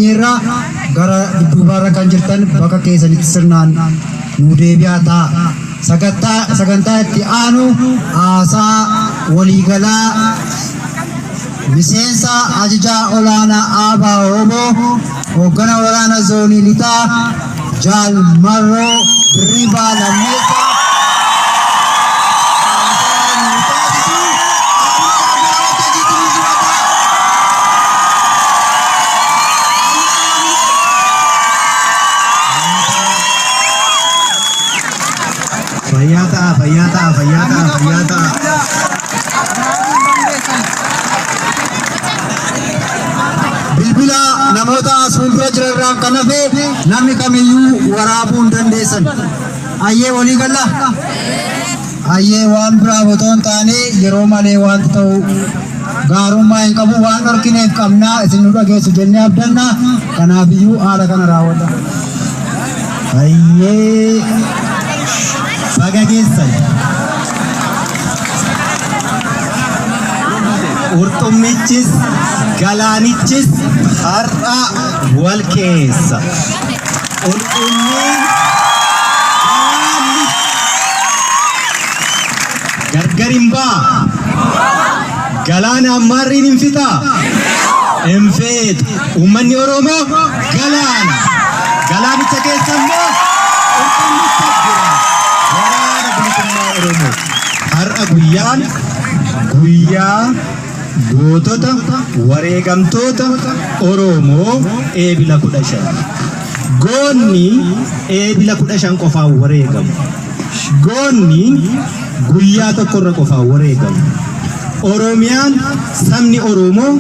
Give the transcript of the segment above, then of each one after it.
Irraa gara dudduubaarra kan jirtan bakka keessanitti sirnaan nu deebi'aa ta'a. Sagantaa itti aanu haasaa waliigalaa miseensa ajajaa olaanaa ABO hooggana waraana zoonii lixaa Jaal Marroo Dirribaa Lammeessaa. Fayyaa ta'a, fayyaa ta'a, fayyaa ta'a, fayyaa ta'a. Bilbila namoota as fuuldura jiran irraan kan hafe namni kamiyyuu waraabuu hin dandeessan. Ayyee walii galla? Ayyee waan biraaf otoo hin taane yeroo malee wanti ta'u gaarummaa hin qabu waan dhorkineef qabnaa isin nu dhageessu jennee abdanna. Kanaafiyyuu haala kana raawwadha. Ayyee baga geessan. Qurxummichis galaanichis har'a wal keessa. Qurxummiin galaanni gargar hin ba'a. Galaana ammaarriin hin fixaa? Hin fixu. Uummanni Oromoo galaana. Galaanicha keessa immoo qurxummicha jira. Waraana bilisummaa Oromoo. Har'a guyyaan guyyaa gootota wareegamtoota Oromoo Eebila 15. Goonni Eebila 15 qofaan wareegamu. Goonni guyyaa tokkorra qofaan wareegamu. Oromiyaan sabni Oromoo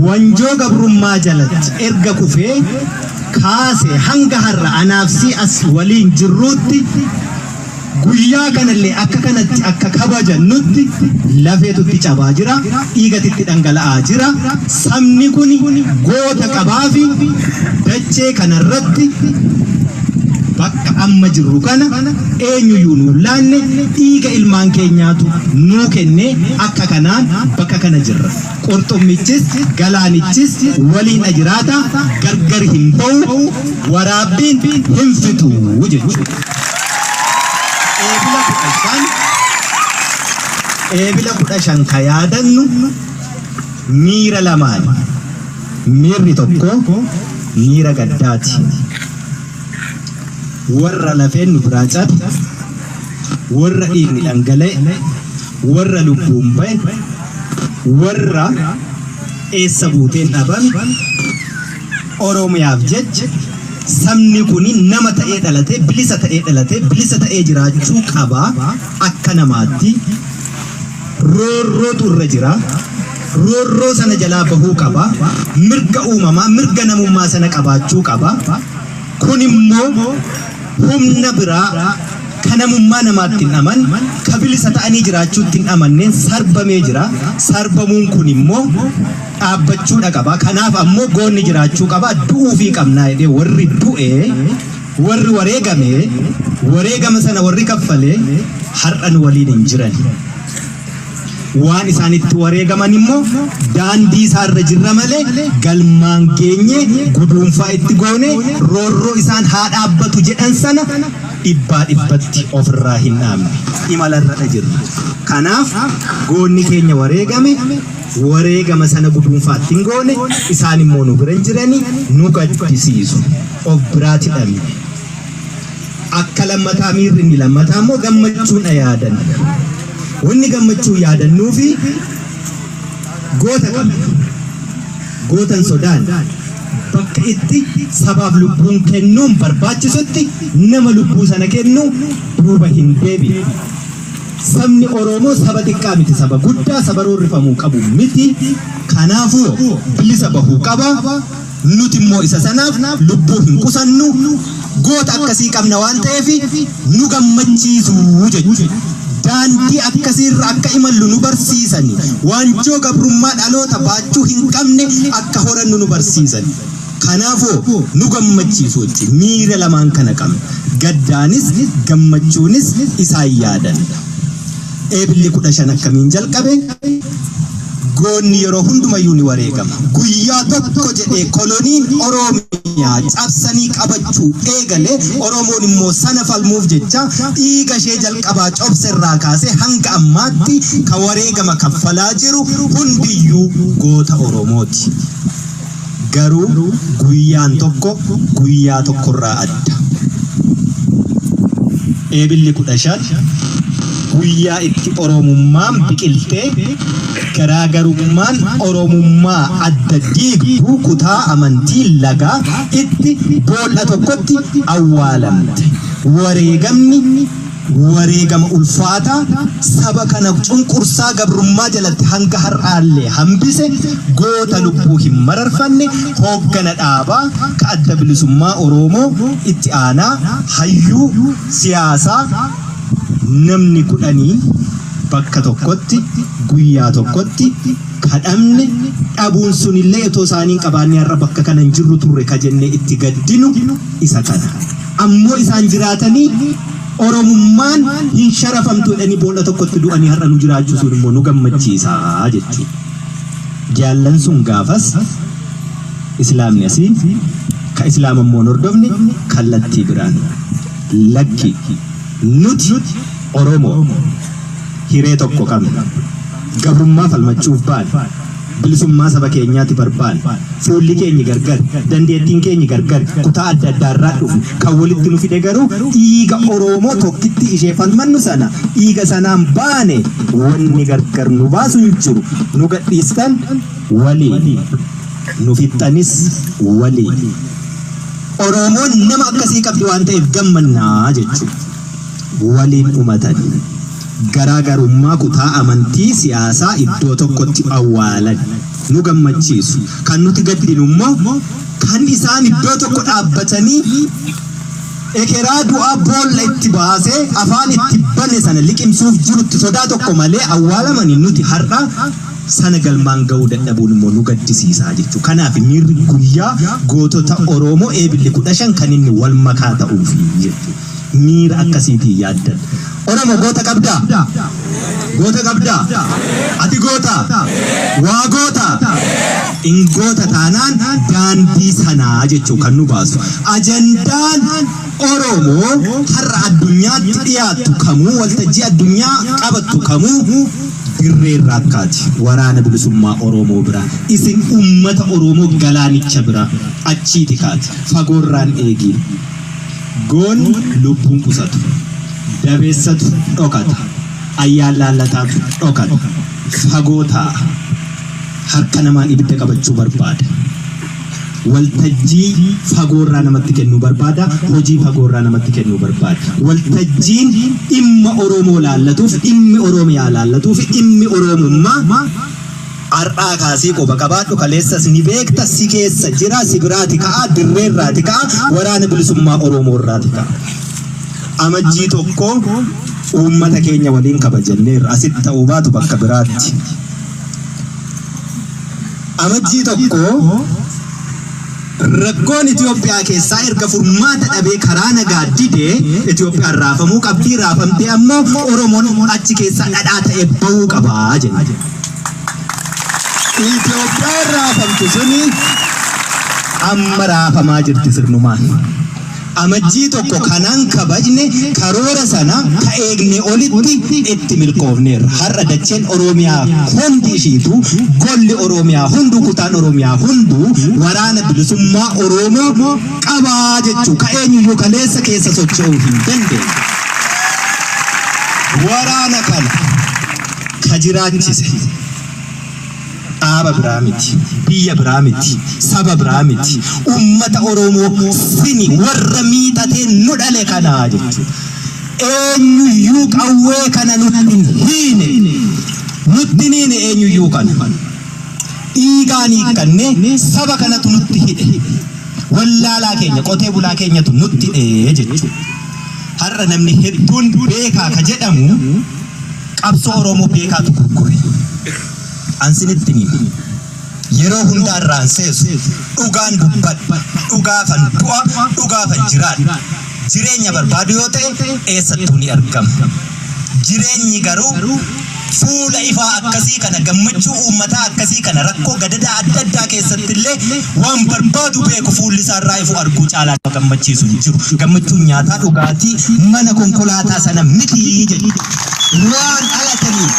wanjoo gabrummaa jalatti erga kufee kaase hanga har'a anaaf si as waliin jirruutti guyyaa kanallee akka kanatti akka kabajannutti lafeetu itti cabaa jira, dhiigatu itti dhangala'aa jira. Sabni kun goota qabaafi dachee kanarratti bakka amma jirru kana eenyuyyuu nuun laanne dhiiga ilmaan keenyaatu nuu kenne akka kanaan bakka kana jirra. Qurxummichis galaanichis waliin jiraata gargar hin ba'u waraabbiin hin fixu jechuudha. Eebila 15 Eebila 15 ka yaadannu miira lamaan. Miirri tokko miira gaddaati. Warra lafeen nu biraa cabe, warra dhiigni dhangala'e, warra lubbuun ba'e, warra eessa buuteen dhabame Oromiyaaf jecha sabni kun nama ta'ee dhalatee bilisa ta'ee dhalatee bilisa ta'ee jiraachuu qaba akka namaatti roorrootu irra jira. Roorroo sana jalaa bahuu qaba. Mirga uumamaa, mirga namummaa sana qabaachuu qaba. Kun immoo humna biraa ka namummaa namaatti hin amanne, ka bilisa ta'anii jiraachuutti hin amanneen sarbamee jira. Sarbamuun kun immoo dhaabbachuudha qaba. Kanaaf ammoo goonni jiraachuu qaba. Du'uufii qabnaa jedhee warri du'e, warri wareegame, wareegama sana warri kaffale har'a nu waliin hin jiran. Waan isaan itti wareegaman immoo daandii isaarra jirra malee galmaan geenye guduunfaa itti goone roorroo isaan haa dhaabbatu jedhan sana dhibbaa dhibbatti ofirraa hin dhaabne. Imalarra jirra. Kanaaf goonni keenya wareegame wareegama sana guduunfaatti hin goone isaan immoo nu bira hin jirani nu gaddisiisu of biraati dhabne. Akka lammataa miirri inni lammataa immoo gammachuun yaadanna. Wanni gammachuu yaadannuufi goota qabna. Gootan sodaan bakka itti sabaaf lubbuun kennuun barbaachisutti nama lubbuu sana kennu duuba hin deebi'u. Sabni Oromoo saba xiqqaa miti, saba guddaa, saba roorrifamuu qabu miti. Kanaafuu bilisa bahuu qaba. Nuti immoo isa sanaaf lubbuu hin qusannu. Goota akkasii qabna waan ta'eef nu gammachiisu jechuudha. Daandii akkasiirra akka imallu nu barsiisani. Waanjoo gabrummaa dhaloota baachuu hin qabne akka horannu nu barsiisani. Kanaafuu nu gammachiisu jechuudha. Miira lamaan kana qabna. Gaddaanis gammachuunis isaan yaadanna. Eebilli 15 akkamiin jalqabe? Goonni yeroo hundumayyuu ni wareegama. Guyyaa tokko jedhee koloniin Oromiyaa cabsanii qabachuu eegale, Oromoon immoo sana falmuuf jecha dhiiga ishee jalqabaa cobse irraa kaasee hanga ammaatti ka wareegama kaffalaa jiru hundiyyuu goota Oromooti. Garuu guyyaan tokko guyyaa tokkorraa adda. Eebilli 15 guyyaa itti Oromummaan biqiltee, garaagarummaan Oromummaa adda diigdu kutaa, amantii, lagaa itti bool'a tokkotti awwaalamte. Wareegamni wareegama ulfaataa saba kana cunqursaa gabrummaa jalatti hanga har'aallee hambise, goota lubbuu hin mararfanne, hooggana dhaabaa ka Adda Bilisummaa Oroomoo, itti aanaa hayyuu siyaasaa, namni kudhanii bakka tokkotti guyyaa tokkotti ka dhabne, dhabuun sunillee otoo isaanii hin qabaannee har'a bakka kana hin jirru turre ka jennee itti gaddinu isa kana. Ammoo isaan jiraatanii Oromummaan hin sharafamtu jedhanii boolla tokkotti du'anii har'a nu jiraachisuun immoo nu gammachiisa jechuudha. Jaallan sun gaafas Islaamni asii, ka Islaama immoo hin hordofne kallattii biraan. Lakki, nuti Oromoo hiree tokko qabna. Gabrummaa falmachuuf baane. Bilisummaa saba keenyaati barbaanne. Fuulli keenyi gargari, dandeettiin keenyi gargari, kutaa adda addaarraa dhufne. Kan walitti nu fide garuu dhiiga Oroomoo tokkittii ishee falmannu sana, dhiiga sanaan baane, wanni gargar nu baasu hin jiru. Nu gadhiistan waliin, nu fixxanis waliin. Oroomoon nama akkasii qabdi waan ta'eef gammanna jechuudha. Waliin dhumatan. Garaa garummaa kutaa, amantii, siyaasaa iddoo tokkotti awwaalan. Nu gammachiisu. Kan nuti gaddinu immoo kan isaan iddoo tokko dhaabbatanii ekeraa du'aa boolla itti baasee afaan itti bane sana liqimsuuf jirutti sodaa tokko malee awwaalamani, nuti har'a sana galmaan ga'uu dadhabuun immoo nu gaddisiisa jechuudha. Kanaaf miirri guyyaa gootota Oromoo Eebilli 15 kan inni wal makaa ta'uufi jechuudha. Miira akkasiitiin yaaddan. Oromo goota qabdaa? Goota qabdaa? Ati goota? Waa goota? In goota taanaan daandii sanaa jechuu kan nu baasu. Ajandaan Oromoo har'a addunyaatti dhiyaattu kamuu, waltajjii addunyaa qabattu kamuu dirree irraa akkaati. Waraana Bilisummaa Oromoo bira. Isin uummata Oromoo galaanicha bira achiiti kaati. Fagoorraan eegiin. Goonni lubbuun qusatu. Dabeessatu dhokata. Ayyaan laallataatu dhokata. Fagoo taa'a. Harka namaan ibidda qabachuu barbaada. Waltajjii fagoorraa namatti kennuu barbaada. Hojii fagoorraa namatti kennuu barbaada. Waltajjiin dhimma Oromoo laallatuuf, dhimmi Oromiyaa laallatuuf, dhimmi Oromummaa Har'aa kaasii quba qabaadhu, kaleessas ni beekta, si keessa jira, si biraati ka'a, dirreerraati ka'a, Waraana Bilisummaa Oromoorraati ka'a. Amajjii 1 uummata keenya waliin kabajanneerra, asitti ta'uu baatu bakka biraatti. Amajjii 1 Rakkoon Itoophiyaa keessaa erga furmaata dhabee karaa nagaa didee, Itoophiyaan raafamuu qabdi, raafamtee ammoo Oromoon achi keessaa dhadhaa ta'ee bahuu qaba jenne. Itoophiyaan raafamtu suni amma raafamaa jirti sirnumaan. Amajjii 1 kanan kabajne karoora sana ka eegne olitti itti milkoofneerra. Har'a dacheen Oromiyaa hundi ishiituu, golli Oromiyaa hunduu, kutaan Oromiyaa hunduu Waraana Bilisummaa Oromoo qaba jechuu ka eenyuyyuu kaleessa keessa socho'uu hin dandeenye. Waraana kana ka jiraachise dhaaba biraa miti, biyya biraa miti, saba biraa miti, ummata Oromoo sini warra miixatee nu dhale kanaa jechuudha. Eenyuyyuu qawwee kana nutti hin hiine, nutti hin hiine eenyuyyuu kana. Dhiigaan hiikkannee saba kanatu nutti hidhe. Wallaalaa keenya, qotee bulaa keenyatu nutti hidhe jechuudha. Har'a namni hedduun beekaa ka jedhamu qabsoo Oromoo beekaatu gurgure. An sinitti hima. Yeroo hundaa irraan seesu, dhugaan dubbadha, dhugaafan du'a, dhugaafan jiraadha. Jireenya barbaadu yoo ta'e eessattuu ni argama. Jireenyi garuu Fuula ifaa akkasii kana, gammachuu uummataa akkasii kana, rakkoo gadadaa adda addaa keessatti illee waan barbaadu beeku fuulli isaa irraa ifu arguu caalaa nama gammachiisu hin jiru. Gammachuun nyaataa, dhugaatii, mana, konkolaataa sana miti jechuudha. Waan dhalataniif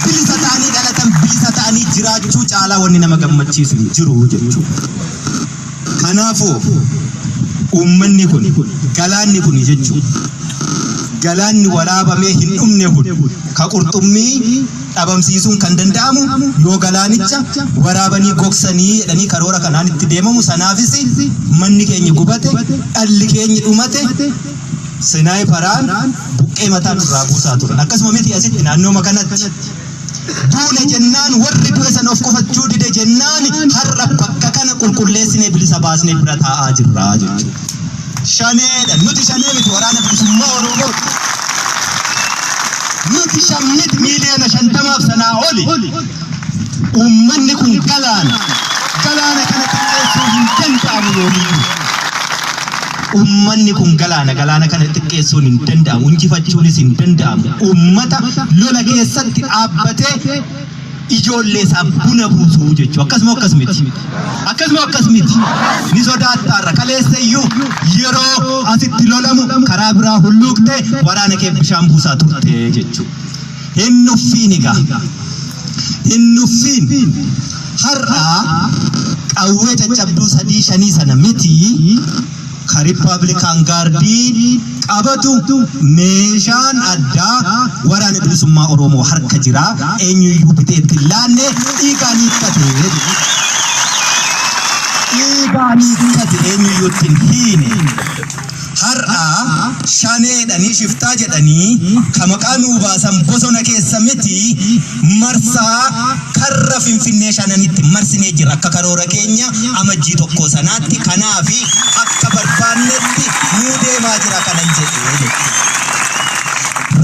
bilisa ta'anii dhalatan, bilisa ta'anii jiraachuu caalaa wanni nama gammachiisu hin jiru jechuudha. Kanaafuu uummanni kun, galaanni kun jechuudha. Galaanni waraabamee hin dhumne kun ka qurxummii dhabamsiisuun kan danda'amu yoo galaanicha waraabanii gogsanii jedhanii karoora kanaan itti deemamu, sanaafis manni keenya gubate, dhalli keenya dhumate, sinaayiparaan buqqee mataa nurraa buusaa turan. Akkasuma miti asitti naannooma kanatti. Duune jennaan, warri du'e sana of qofachuu dide jennaan, har'a bakka kana qulqulleessinee bilisa baasnee bira taa'aa jirra jechuudha. Shaneedha. Nuti shanee miti, Waraana Bilisummaa Oromoo. Nuti shan miti, 50,000,000 sanaa oli. Uummanni kun galaana. Galaana kana xiqqeessuu hin danda'amu yoomiyyuu. Uummanni kun galaana. Galaana kana xiqqeessuun hin danda'amu. Injifachuunis hin danda'amu. Uummata lola keessatti dhaabbatee ijoollee isaa buna buusuu jechuudha. Akkasuma akkas miti. Akkasuma akkas miti. Ni sodaattaarra kaleessa iyyuu yeroo asitti lolamu karaa biraa hulluuqtee waraana kee bishaan buusaa turte jechuudha. Hin nuffiin egaa. Hin nuffiin. Har'a qawwee caccabduu sadii shanii sana miti, ka Republican Guardii qabatu meeshaan addaa Waraana Bilisummaa Oromoo harka jira. Eenyuyyuu bitee itti hin laanne, dhiigaan hiikkate. Dhiigaan hiikkate, eenyuyyuu itti hin hiine. Har'a shaneedhanii shiftaa jedhanii ka maqaa nuu baasan bosona keessa miti, marsaa karra Finfinnee shananitti marsinee jirra akka karoora keenya Amajjii 1 sanaatti. Kanaafi akka barbaannetti nuu deemaa jira kanan jedhee jechuudha.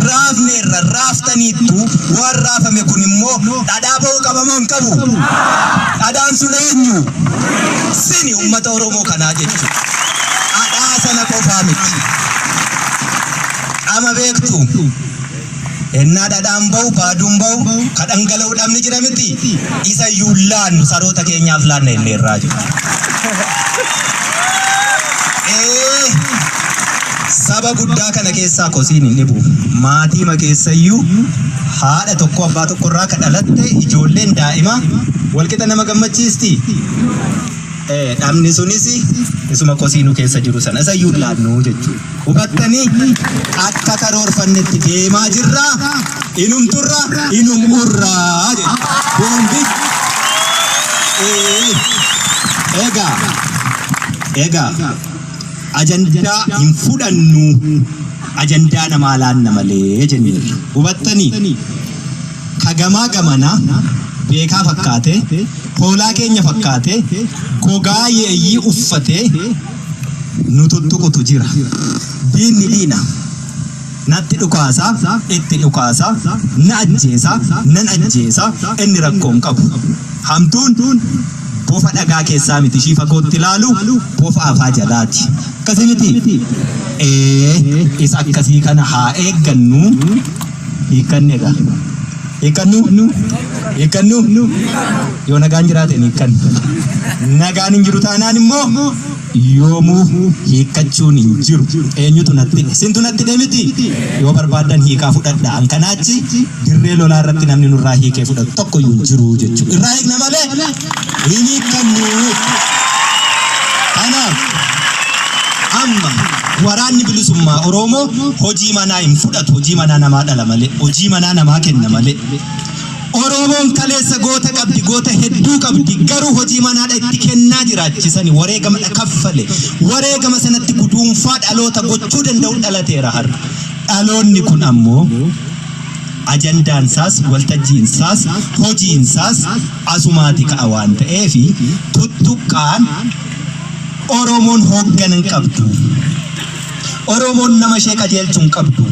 Raafneerra, raaftaniittu, waan raafame kun immoo dhadhaa ba'uu qaba moo hin qabu? Dhadhaan sun eenyu? Sini uummata Oromoo kanaa jechuudha. Dhadhaa sana qofaa miti. Qama beektu. Ennaa dhadhaan ba'u, baaduun ba'u, ka dhangala'u dhabni jira miti. Isa iyyuu laannu, saroota keenyaaf laanna jenneerraa jechuudha. Ee, saba guddaa kana keessaa kosiin hin dhibu. Maatiima keessayyuu haadha tokko abbaa tokkorraa ka dhalatte ijoolleen daa'ima walqixa nama gammachiisti. Dhabni sunis isuma kosii nu keessa jiru sana, isa iyyuu laannu jechuudha. Hubattanii, akka karoorfannetti deemaa jirra, inum turra, inum urraa jechuudha. Boombi. Egaa ajandaa hin fudhannu, ajandaa namaa laanna malee jenneerra. Hubattanii, ka gamaa gamana beekaa fakkaate, hoolaa keenya fakkaate, gogaa yeeyyii uffatee nu tuttuqutu jira. Diinni diina. Natti dhukaasa, itti dhukaasa, na ajjeesa, nan ajjeesa, inni rakkoo hin qabu. Hamtuun bofa dhagaa keessaa miti, ishii fagootti ilaalu bofa afaa jalaati. Akkasii miti? Ee, isa akkasii kana haa eeggannu. Hiikkanne egaa. Hiikkannu? Hiikkannu? Yoo nagaan jiraate hin hiikkannu. Nagaan hin jiru taanaan immoo yoomuu hiikkachuun hin jiru. Eenyutu natti hidhe? Sintu natti hidhe miti? Yoo barbaaddan hiikaa fudhadha. An kanaa achi dirree lolaa irratti namni nurraa hiikee fudhatu tokko iyyuu hin jiru jechuudha. Irraa hiikna malee hin hiikkannu. Kanaaf amma Waraanni Bilisummaa Oroomoo hojii manaa hin fudhatu, hojii manaa namaa dhala malee, hojii manaa namaa kenna malee. Oromoon kaleessa goota qabdi, goota hedduu qabdi, garuu hojii manaadha itti kennaa jiraachisani, wareegama kaffale. Wareegama sanatti guduunfaa dhaloota gochuu danda'u dhalateera har'a. Dhaloonni kun ammoo ajandaan isaas, waltajjiin isaas, hojiin isaas asumaati ka'a waan ta'eef, tuttuqqaan Oromoon hooggana hin qabdu. Oromoon nama ishee qajeelchu hin qabdu.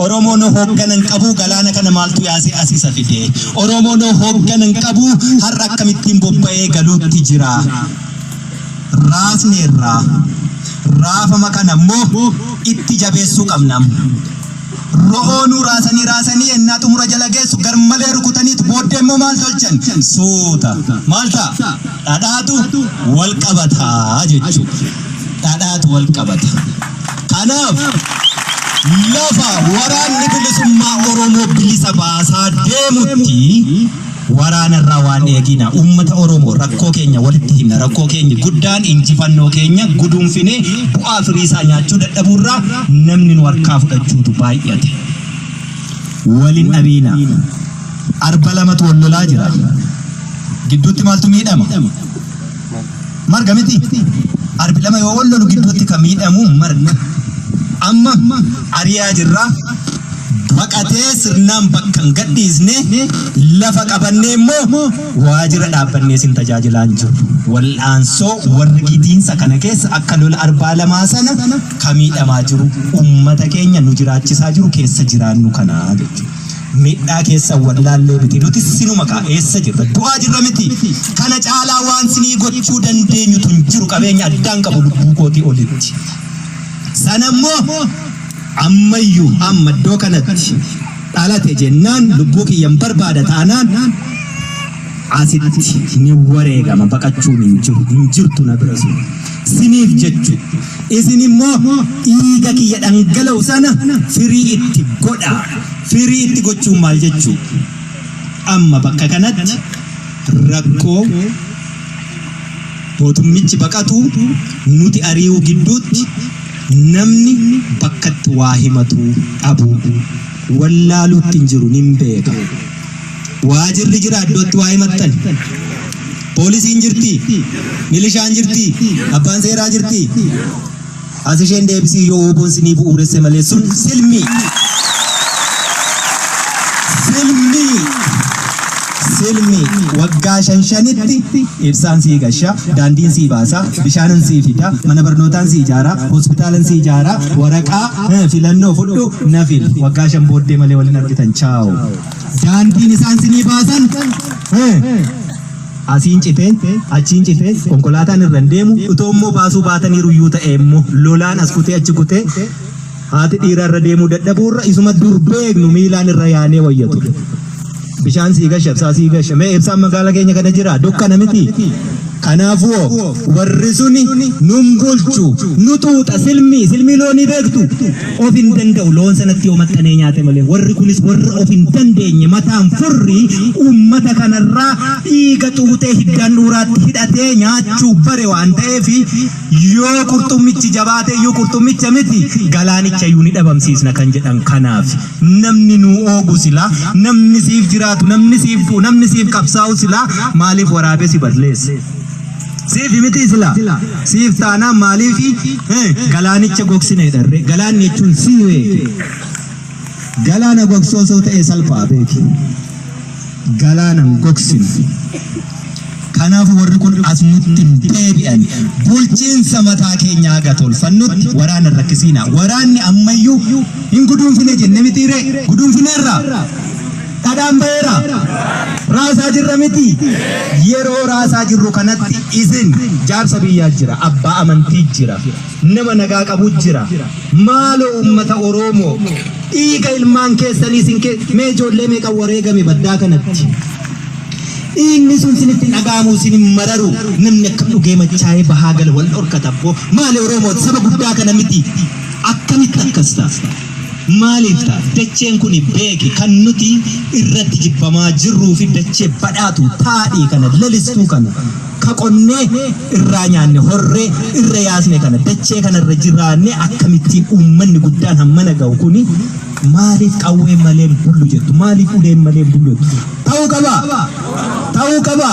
Oromoon hooggana hin qabu, galaana kana maaltu yaasee as isa fide? Oromoon hooggana hin qabu, har'a akkamittiin bobba'ee galuutti jira? Raasneerra. Raafama kana immoo itti jabeessuu qabna. Ro'oonuu raasanii raasanii ennaa xumura jala geessu garmalee rukutaniitu booddee immoo maal tolchan? Suuta. Maal ta'a? Dhadhaatu wal qabata jechuudha. Dhadhaatu wal qabata. Kanaaf lafa waraanni bilisummaa Oromoo bilisa baasaa deemutti waraanarraa waan eegina. Uummata Oromoo, rakkoo keenya walitti himna. Rakkoo keenya guddaan injifannoo keenya guduunfinee bu'aa firii isaa nyaachuu dadhabuurraa namni nu harkaa fudhachuutu baay'ate. Walin dhabiina. Arba lamatu wal lolaa jira. Gidduutti maaltu miidhama? Marga miti. Arbi lama yoo wal lolu gidduutti kan miidhamu marga. Amma ari'aa jirra. Baqatee sirnaan bakka hin gadhiisne, lafa qabannee immoo waajjira dhaabbannee sin tajaajilaa hin jirru. Wal'aansoo warri gitiinsa kana keessa akka lola arbaa lamaa sana ka miidhamaa jiru uummata keenya nu jiraachisaa jiru keessa jiraannu kanaa jechuudha. Miidhaa keessa wallaallee miti, nuti sinuma kaa eessa jirra, du'aa jirra miti. Kana caalaa waan sinii gochuu dandeenyutu hin jiru, qabeenya addaan qabu lubbuu kootii olitti. Sana immoo ammayyuu amma iddoo kanatti dhalate jennaan lubbuu kiyyan barbaada taanaan asitti ni wareegama, baqachuun hin jiru, hin jirtu na bira sun. Siniif jechu isin immoo dhiiga kiyya dhangala'u sana firii itti godha. Firii itti gochuun maal jechuu? Amma bakka kanatti rakkoo mootummichi baqatu nuti ari'uu gidduutti namni bakkatti waa himatu dhabu, wallaaluutti hin jiru, nin beeka. Waajirri jira iddootti waa himattan. Poolisiin jirti, milishaan jirti, abbaan seeraa jirti. As isheen deebisii yoo WBOn sinii bu'uuresse malee sun silmii. Silmii. Silmii waggaa shan shanitti ibsaan sii gasha, daandiin sii baasa, bishaanan sii fida, mana barnootaan sii ijaara, hospitaalan sii ijaara, waraqaa filannoo fudhu na fil. Waggaa 5 booddee malee waliin argitan, chaawo. Daandiin isaan sinii baasan asiin citee achiin citee konkolaataan irra hin deemu, utoo immoo baasuu baataniiru iyyuu ta'e immoo lolaan as kutee achi kutee haati dhiira irra deemuu dadhabuurra isuma dur beeknu miilaan irra yaanee wayya ture. Bishaan sii gasha, ibsaa sii gasha. Mee ibsaan magaala keenya kana jira, dukkana miti. Kanaafuu warri suni nun bulchu, nu xuuxa, silmii silmii loonii beektu, of hin danda'u, loon sanatti yoo maxxanee nyaate malee. Warri kunis warra of hin dandeenye, mataan furrii uummata kanarraa dhiiga xuuxee hiddaan dhuuraatti hidhatee nyaachuu bare waan ta'eef, yoo qurxummichi jabaate iyyuu qurxummicha miti galaanicha iyyuu ni dhabamsiisna kan jedhan. Kanaaf namni nuu oogu silaa, namni siif jiraatu, namni siif du'u, namni siif qabsaa'u silaa maaliif waraabee si balleessa? Siif miti silaa? Siif taanaan maaliif galaanicha gogsine dharre? Galaanni jechuun sii beeki. Galaana gogsoo osoo ta'e salphaa beeki. Galaana hin gogsinu. Kanaaf warri kun as nutti hin deebi'an. Bulchiinsa mataa keenyaa haga tolfannutti waraana hin rakkisiina. Waraanni ammayyuu hin guduunfine jenne mitiiree? Guduunfineerra? Dhadhaan ba'eera? Raasaa jirra miti? Yeroo raasaa jirru kanatti isin jaarsa biyyaa jira, abbaa amantii jira, nama nagaa qabu jira. Maaloo uummata Oromoo, dhiiga ilmaan keessanii isin mee ijoollee meeqa wareegame baddaa kanatti? Dhiigni sun sinitti hin dhaga'amu, isin hin mararu? Namni akkam dhugee machaa'ee bahaa gala, wal dhorkata abboo. Maali, Oromoo saba guddaa kana miti? Akkamitti akkas ta'a? Maaliif ta'a? Dacheen kun beeki kan nuti irratti jibbamaa jirruu fi dachee badhaatu taadhii kana, lalistuu kana, ka qonnee irraa nyaanne, horree irra yaasne kana, dachee kana irra jiraanne, akkamittiin uummanni guddaan hammana ga'u kuni maaliif qawween malee hin bullu jettu? Maaliif uleen malee hin bullu jettu? Ta'uu qaba, ta'uu qaba.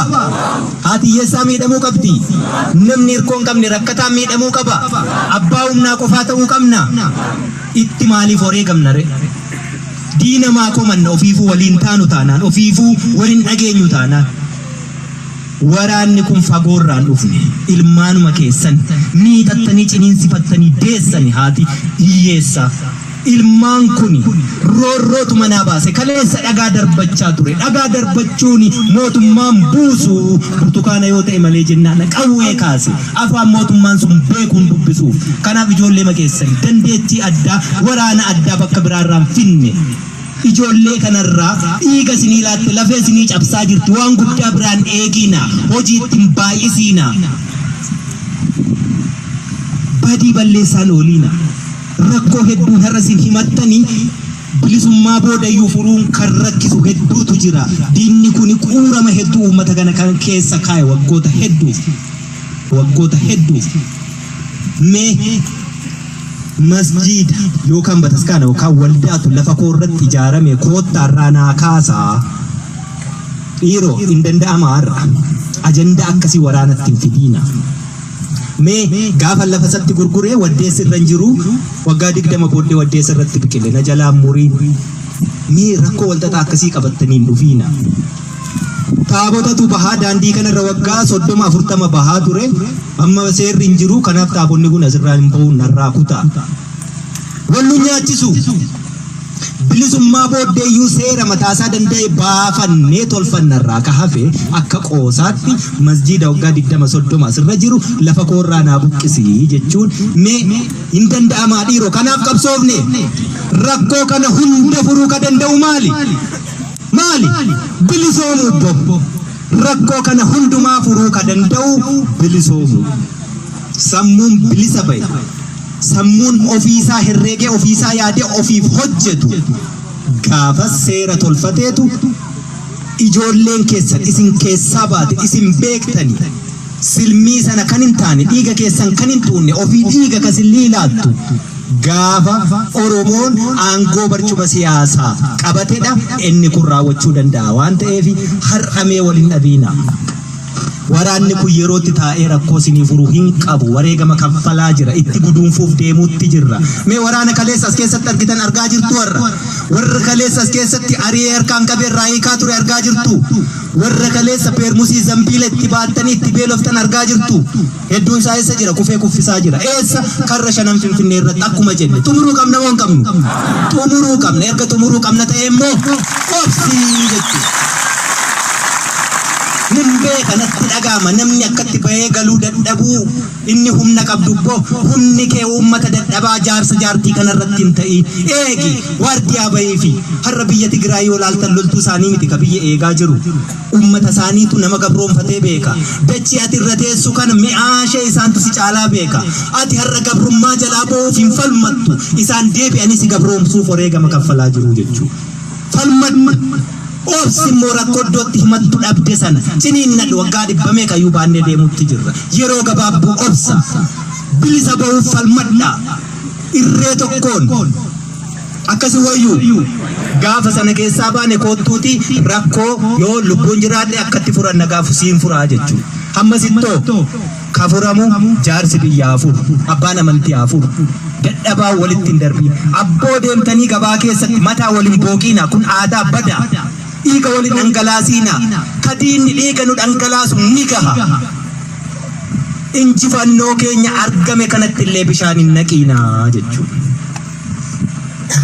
Haati hiyyeessaa miidhamuu qabdi? Namni hirkoo hin qabne, rakkataan miidhamuu qaba? Abbaa humnaa qofaa ta'uu qabna? Itti maaliif wareegamna re? Diina maa komanna, ofiifuu waliin taanu taanaan, ofiifuu waliin dhageenyu taanaan? Waraanni kun fagoorraan dhufne, ilmaanuma keessan miixattanii ciniinsifattanii deessani, haati hiyyeessaa. Ilmaan kuni roorrootu manaa baase. Kaleessa dhagaa darbachaa ture. Dhagaa darbachuun mootummaan buusu burtukaana yoo ta'e malee jennaan qawwee kaase. Afaan mootummaan sun beekuun dubbisuuf. Kanaaf ijoolleema keessan dandeettii addaa waraana addaa bakka biraarraa hin finne. Ijoollee kanarraa dhiiga isinii laatte lafee isinii cabsaa jirti. Waan guddaa biraan eegiina. Hojii ittiin baay'isiina. Badii balleessaan ooliina. Rakkoo hedduun har'a isin himattanii bilisummaa boodayyuu furuun kan rakkisu hedduutu jira. Diinni kuni quurama hedduu uummata kana kan keessa kaa'e waggoota hedduuf. Waggoota hedduuf. Mee masjiida yookaan bataskaana yookaan waldaatu lafa koo irratti ijaarame koottaarraa naa kaasaa. Dhiiroo hin danda'ama har'a. Ajandaa akkasii waraanatti hin fidiina. Mee gaafa lafa isatti gurguree waddeessi irra hin jiru waggaa 20 booddee waddeessa irratti biqile na jalaa muriin. Mee rakkoo walxaxaa akkasii qabattanii hin dhufiina. Taabotatu bahaa daandii kanarra waggaa 30 40 bahaa ture amma seerri hin jiru kanaaf taabonni kun asirraa hin bahu narraa kutaa. Wal nu nyaachisu. Bilisummaa booddeeyyuu seera mataasaa danda'e baafannee tolfannarraa ka hafe akka qoosaatti masjiida waggaa 20 30 asirra jiru lafa koorraa naa buqqisi jechuun mee hin danda'amaa dhiiroo kanaaf qabsoofne rakkoo kana hunda furuu ka danda'u maali? Maali? Bilisoomuu bbo. Rakkoo kana hundumaa furuu ka danda'u bilisoomuu. Sammuun bilisa ba'e. Sammuun ofiisaa herreegee ofiisaa yaadee ofiif hojjetu gaafas seera tolfateetu ijoolleen keessan isin keessaa baate isin beektani silmii sana kan hin taane dhiiga keessan kan hin xuunne ofii dhiiga ka sin liilaattu gaafa Oromoon aangoo barcuma siyaasaa qabatedha inni kun raawwachuu danda'a waan ta'eef har'a mee wal hin dhabiinaa. Waraanni kun yerootti taa'ee rakkoo isinii furu hin qabu. Wareegama kaffalaa jira. Itti guduunfuuf deemuutti jirra. Mee waraana kaleessa as keessatti argitan argaa jirtuu har'a? Warra kaleessa as keessatti ari'ee harkaan qabee irraa hiikaa ture argaa jirtuu? Warra kaleessa peermusii zambiila itti baattanii itti beeloftan argaa jirtuu? Hedduun isaa eessa jira? Kufee kuffisaa jira. Eessa? Karra shanan Finfinnee irratti akkuma jenne. Xumuruu qabna moo hin qabnu? Xumuruu qabna. Erga xumuruu qabna ta'ee immoo obsii jechuudha. Nin beeka natti dhaga'ama namni akkatti bahee galuu dadhabuu inni humna qabdu bbo humni kee uummata dadhabaa jaarsa jaartii kanarratti hin ta'iin eegi waardiyaa bahiifi har'a biyya Tigraay yoo laaltan loltuu isaanii miti ka biyya eegaa jiru uummata isaaniitu nama gabroomfatee beeka dachii ati irra teessu kana mi'aashee isaantu si caalaa beeka ati har'a gabrummaa jalaa ba'uuf hin falmattu isaan deebi'anii si gabroomsuuf wareegama kaffalaa jiru jechuudha. Falmadhu. Obsi immoo rakkoo iddootti himattu dhabde sana ciniinnadhu waggaa dhibba meeqayyuu baannee deemuutti jirra. Yeroo gabaabduu obsa. Bilisa bahuuf falmadhaa. Irree tokkoon. Akkasi wayyuu? Gaafa sana keessaa baane koottuutii rakkoo yoo lubbuun jiraadhe akkatti furanna gaafu siin furaa jechuudha. Hammasittoo? Ka furamu jaarsi biyyaa haa furu, abbaan amantii haa furu. Dadhabaan walitti hin darbiin. Abboo deemtanii gabaa keessatti mataa wal hin booqiinaa kun aadaa badaa. Dhiiga wal hin dhangalaasiinaa. Ka diinni dhiiga nu dhangalaasu ni gaha. Injifannoo keenya argame kanatti illee bishaan hin naqiinaa jechuudha.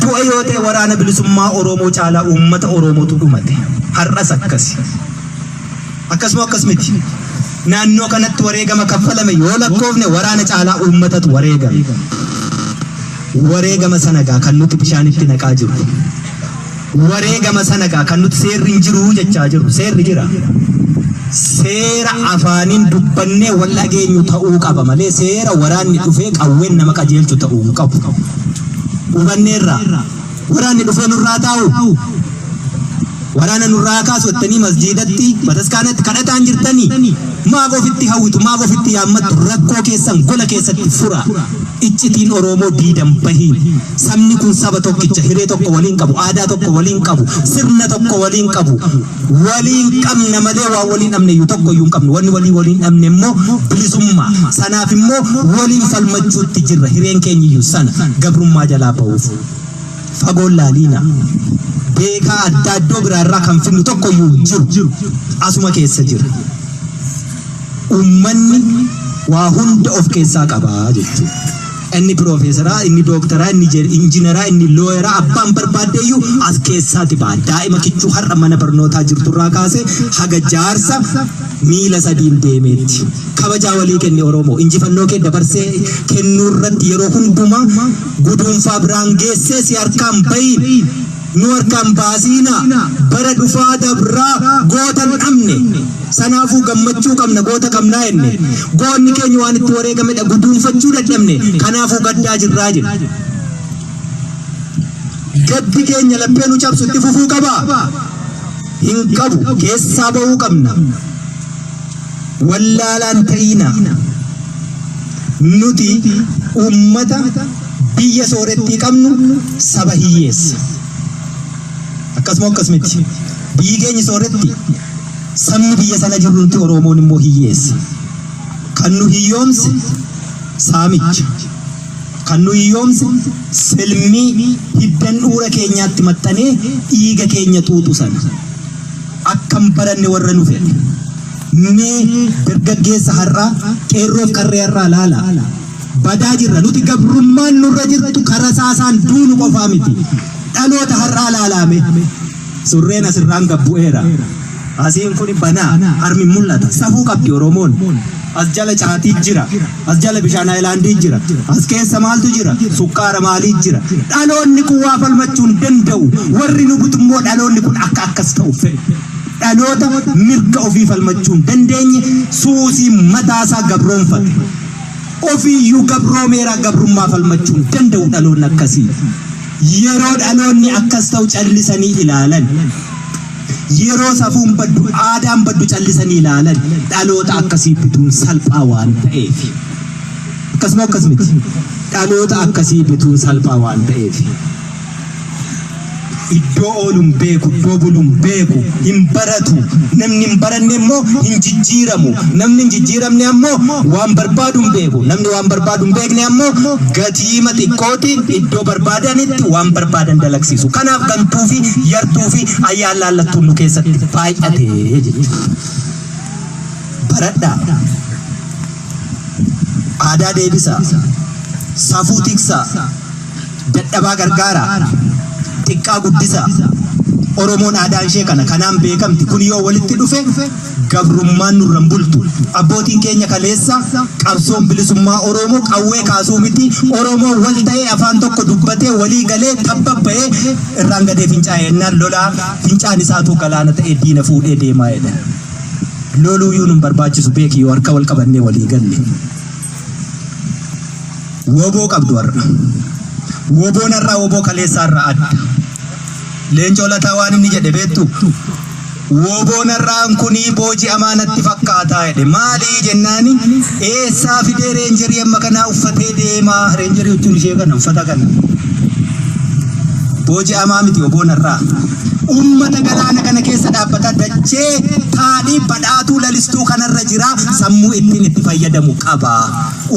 Du'a yoo ta'e waraana bilisummaa Oromoo caalaa uummata Oromootu dhumate. Har'as akkasi. Akkasuma akkas miti. Naannoo kanatti wareegama kaffalame yoo lakkoofne waraana caalaa uummatatu wareegame. Wareegama sana gaa kan nuti bishaanitti naqaa jirru. Wareegama sana gaa kan nuti seerri hin jiru jechaa jirru. Seerri jira. Seera afaaniin dubbannee wal dhageenyu ta'uu qaba malee seera waraanni dhufee qawween nama qajeelchu ta'uu hin qabu. Hubanneerraa. Waraanni dhufee nurraa taa'u? Waraana nurraa haa kaasu jettanii masjiidatti, bataskaanatti kadhataan jirtanii? Maaf ofitti hawwitu? Maaf ofitti yaammattu? Rakkoo keessan gola keessatti furaa. Iccitiin Oroomoo diidan bahiin. Sabni kun saba tokkicha, hiree tokko waliin qabu, aadaa tokko waliin qabu, sirna tokko waliin qabu. Waliin qabna malee waan waliin dhabne iyyuu tokko iyyuu hin qabnu. Wanni walii waliin dhabne immoo bilisummaa. Sanaaf immoo waliin falmachuutti jirra. Hireen keenya iyyuu sana gabrummaa jalaa bahuuf. Fagoon laaliina. Beekaa addaa iddoo biraa irraa kan fidnu tokko iyyuu hin jiru. Asuma keessa jira. Uummanni waa hunda of keessaa qaba jechuudha. Inni piroofeesaraa, inni dooktaraa, inni injiinaraa, inni looyaraa, abbaan barbaaddeeyyuu as keessaati ba'a. Daa'ima kichuu har'a mana barnootaa jirturraa kaasee haga jaarsa miila sadiin deemeetti. Kabajaa walii kenni Oromoo. Injifannoo kee dabarsee kennuu irratti yeroo hundumaa guduunfaa biraan geessee si harkaan bahiin. Nu harkaan baasiinaa. Bara dhufaa dabraa goota hin dhabne. Sanaafuu gammachuu qabna goota qabnaa jenne. Goonni keenya waan itti wareegamedha guduunfachuu dadhabne. Kanaafuu gaddaa jirraa jedhe. Gaddi keenya laphee nu cabsu itti fufuu qabaa? Hin qabu. Keessaa bahuu qabna. Wallaalaan ta'iinaa. Nuti uummata biyya soorettii qabnu saba hiyyeessa. Akkasuma akkas miti. Biyyi keenyi sooretti sabni biyya sana jirru nuti Oromoon immoo hiyyeessa. Kan nu hiyyoomse saamicha. Kan nu hiyyoomse silmii hiddan dhuura keenyaatti maxxanee dhiiga keenya xuuxu sana. Akka hin baranne warra nu fedhe. Mee dargaggeessa har'aa, qeerroof qarree har'aa laalaa. Badaa jirra. Nuti gabrummaan nurra jirtu ka rasaasaan duunu qofaa miti. Dhaloota har'aa laalaa mee. Surreen asirraan gad bu'eera. Asiin kuni banaa, harmi mul'ata. Safuu qabdi Oromoon. As jala caatii jira. As jala bishaan haayilaandii jira. As keessa maaltu jira? Sukkaara maalii jira? Dhaloonni kun waa falmachuu hin danda'u. Warri nu butu immoo dhaloonni kun akka akkas ta'u fedhu. Dhaloota mirga ofii falmachuu hin dandeenye suusii mataasaa gabroomfate. Ofiiyyuu gabroomeeraa gabrummaa falmachuu hin danda'u dhaloonni akkasii. Yeroo dhaloonni akkas ta'u callisanii ilaalan. Yeroo safuun baddu, aadaan baddu callisanii ilaalan. Dhaloota akkasii bituun salphaa waan ta'eef. Akkasuma akkas miti. Dhaloota akkasii bituun salphaa waan ta'eef. Iddoo oolu hin beeku, iddoo bulu hin beeku, hin baratu. Namni hin baranne immoo hin jijjiiramu. Namni hin jijjiiramne ammoo waan barbaadu hin beeku. Namni waan barbaadu hin beekne ammoo gatiima xiqqootiin iddoo barbaadanitti waan barbaadan dalagsiisu. Kanaaf gantuu fi yartuu fi ayyaan laallattuun nu keessatti baay'ate jechuudha. Baradhaa. Aadaa deebisaa. Safuu tiksaa. Dadhabaa gargaaraa. Xiqqaa guddisaa. Oromoon aadaan ishee kana kanaan beekamti. Kun yoo walitti dhufe gabrummaan nurra hin bultu. Abbootiin keenya kaleessa qabsoon bilisummaa Oromoo qawwee kaasuu miti. Oromoon wal ta'ee afaan tokko dubbatee walii galee tabba ba'ee irraan gadee fincaa'e ennaan lolaa fincaan isaatuu galaana ta'ee diina fuudhee deemaa jedhan. Loluuyyuu nun barbaachisu beeki yoo harka wal qabannee walii galle. Woboo qabdu har'a. Woboon har'aa woboo kaleessaa irraa adda. Leencoo Lataa waan inni jedhe beektu? Woboon har'aan kunii booji'amaa natti fakkaataa jedhe. Maalii jennaani eessaa fidee reenjerii amma kanaa uffatee deemaa? Reenjerii jechuun ishee kana uffata kana. Booji'amaa miti woboon har'aa. Ummata galaana kana keessa dhaabbata dachee taadhii badhaatuu lalistuu kanarra jira sammuu ittiin itti fayyadamu qaba.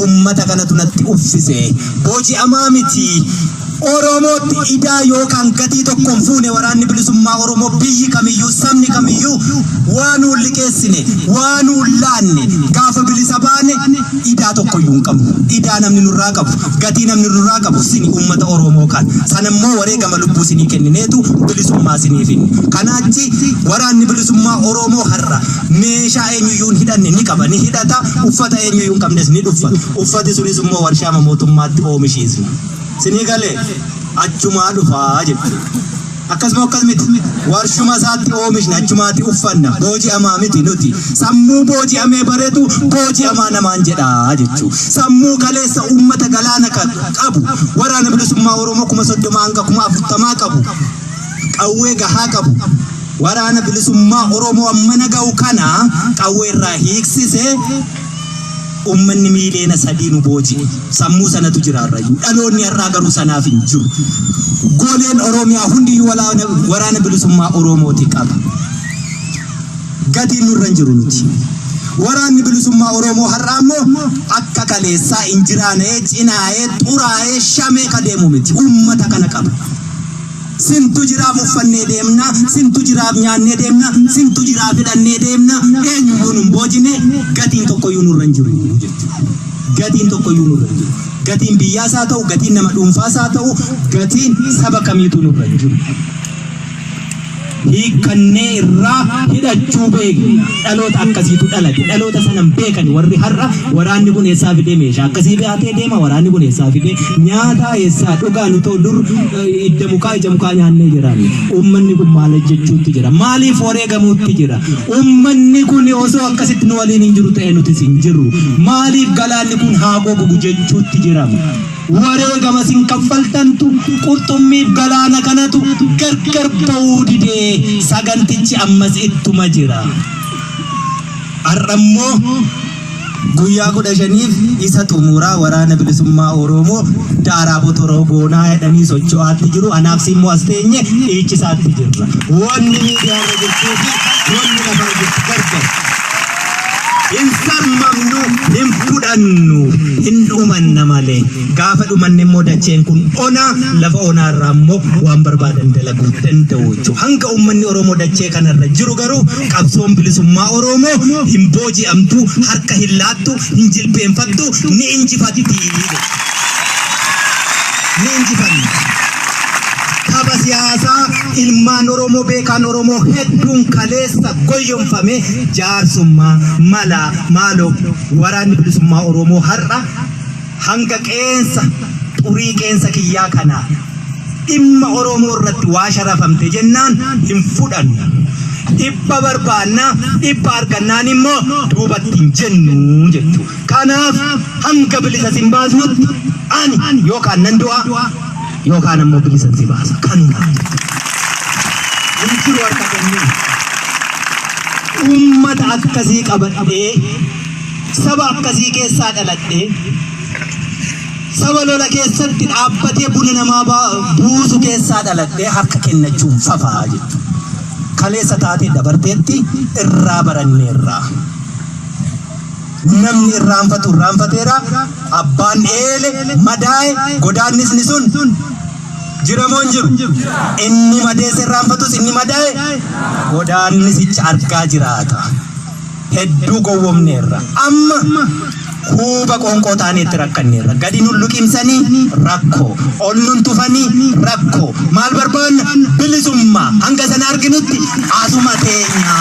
Ummata kanatu natti uffise. Booji'amaa miti. Oromootti idaa yookaan gatii tokko hin fuune waraanni bilisummaa Oromoo biyyi kamiyyuu sabni kamiyyuu waa nuun liqeessine waa nuun laanne gaafa bilisa baane idaa tokkoyyuu hin qabnu. Idaa namni nurraa qabu gatii namni nurraa qabu sini ummata Oromoo kan sanammoo wareegama lubbuu sinii kennineetu bilisummaa sinii finne. Kanaachi waraanni bilisummaa Oromoo har'a meeshaa eenyuyyuu hin hidhanne ni qaba ni hidhata uffata eenyuyyuu hin qabnes ni dhuffata. Uffati sunis immoo warshaama mootummaatti oomishiisna. Sinii galee achumaa dhufaa jechuudha. Akkasuma akkas miti. Warshuma isaatti oomishna achumaatti uffanna. Booji'amaa miti nuti. Sammuu booji'amee bareetu booji'amaa namaan jedhaa jechuudha. Sammuu kaleessa uummata galaana qabu waraana bilisummaa Oromoo 30,000 hanga 40,000 qabu qawwee gahaa qabu waraana bilisummaa Oromoo ammana ga'u kana qawwee irraa hiiksisee Ummanni miiliyoona 3 nu booji'e. Sammuu sanatu jira har'ayyuu. Dhaloonni har'aa garuu sanaaf hin jiru. Goleen Oromiyaa hundiyyuu waraana bilisummaa Oromooti qaba. Gatiin nurra hin jiru nuti. Waraanni bilisummaa Oromoo har'aa immoo akka kaleessaa injiraana'ee, cinaa'ee, xuraa'ee, shamee ka deemu miti. Ummata kana qaba. Sintu jiraaf uffannee deemna, sintu jiraaf nyaannee deemna, sintu jiraaf hidhannee deemna, eenyuyyuu nun boojine, gatiin tokkoyyuu nurra hin jiru jechuudha. Gatiin tokkoyyuu nurra hin jiru. Gatiin biyyaas haa ta'u, gatiin nama dhuunfaas haa ta'u, gatiin saba kamiitu nurra hin jiru. Hiikkannee irraa hidhachuu beekna. Dhaloota akkasiitu dhalate. Dhaloota sana hin beekani warri har'a waraanni kun eessaa fidee meeshaa akkasii baatee deema, waraanni kun eessaa fidee nyaataa eessaa dhugaa nutoo dur idda mukaa ija mukaa nyaannee jiraanne. Uummanni kun maal hojjechuutti jira? Maaliif wareegamuutti jira? Uummanni kun osoo akkasitti nu waliin hin jiru ta'e nutis hin jirru. Maaliif galaanni kun haa gogugu jechuutti jirama? Wareegama isin kaffaltantu qurxummiif galaana kanatu gargar ba'uu didee sagantichi ammas ittuma jira. Har'a immoo guyyaa 15f isa xumuraa waraana bilisummaa Oromoo daaraa botoroo goonaa jedhanii socho'aatti jiru. Anaaf si immoo as teenye dhiichisaatti jirra. Wanni miidiyaarra jirtuu fi wanni lafarra jirtu gargar. Hin sarmamnu, hin fudhannu, hin dhumanna malee. Gaafa dhumanne immoo dacheen kun ona, lafa onaa irraa immoo waan barbaadan dalaguu danda'u jechuudha. Hanga uummanni Oromoo dachee kanarra jiru garuu qabsoon bilisummaa Oromoo hin booji'amtu, harka hin laattu, hin jilbeenfattu, ni injifatti. Ni injifanna. Tapha siyaasaa ilmaan Oromoo beekaan Oromoo hedduun kaleessa goyyomfame jaarsummaa malaa maaloo waraanni bilisummaa Oromoo har'a hanga qeensa xurii qeensa kiyyaa kanaa dhimma Oromoo irratti waa sharafamte jennaan hin fudhannu. Dhibba barbaanna, dhibba argannaan immoo duubatti hin jennu jechuudha. Kanaaf hanga bilisa sin baasnutti ani yookaan nan du'a yookaan ammoo bilisan si baasa. Kanuma. Hin jiru harka kennuu. Uummata akkasii qabadhee saba akkasii keessaa dhaladhee saba lola keessatti dhaabbatee buna namaa buusu keessaa dhaladhee harka kennachuun fafaa jechuudha. Kaleessa taatee dabarteetti irraa baranneerra. Namni irraanfatu irraanfateera. Abbaan eele madaa'e godaannisni sun jira moo hin jiru? Inni madeesse irraanfatus inni madaa'e godaannisicha argaa jiraata. Hedduu gowwomneerra. Amma huuba qoonqoo taaneetti rakkanneerra. Gadi nun luqimsanii rakkoo. Ol nun tufanii rakkoo. Maal barbaanna? Bilisummaa. Hanga sana arginutti asuma teenya.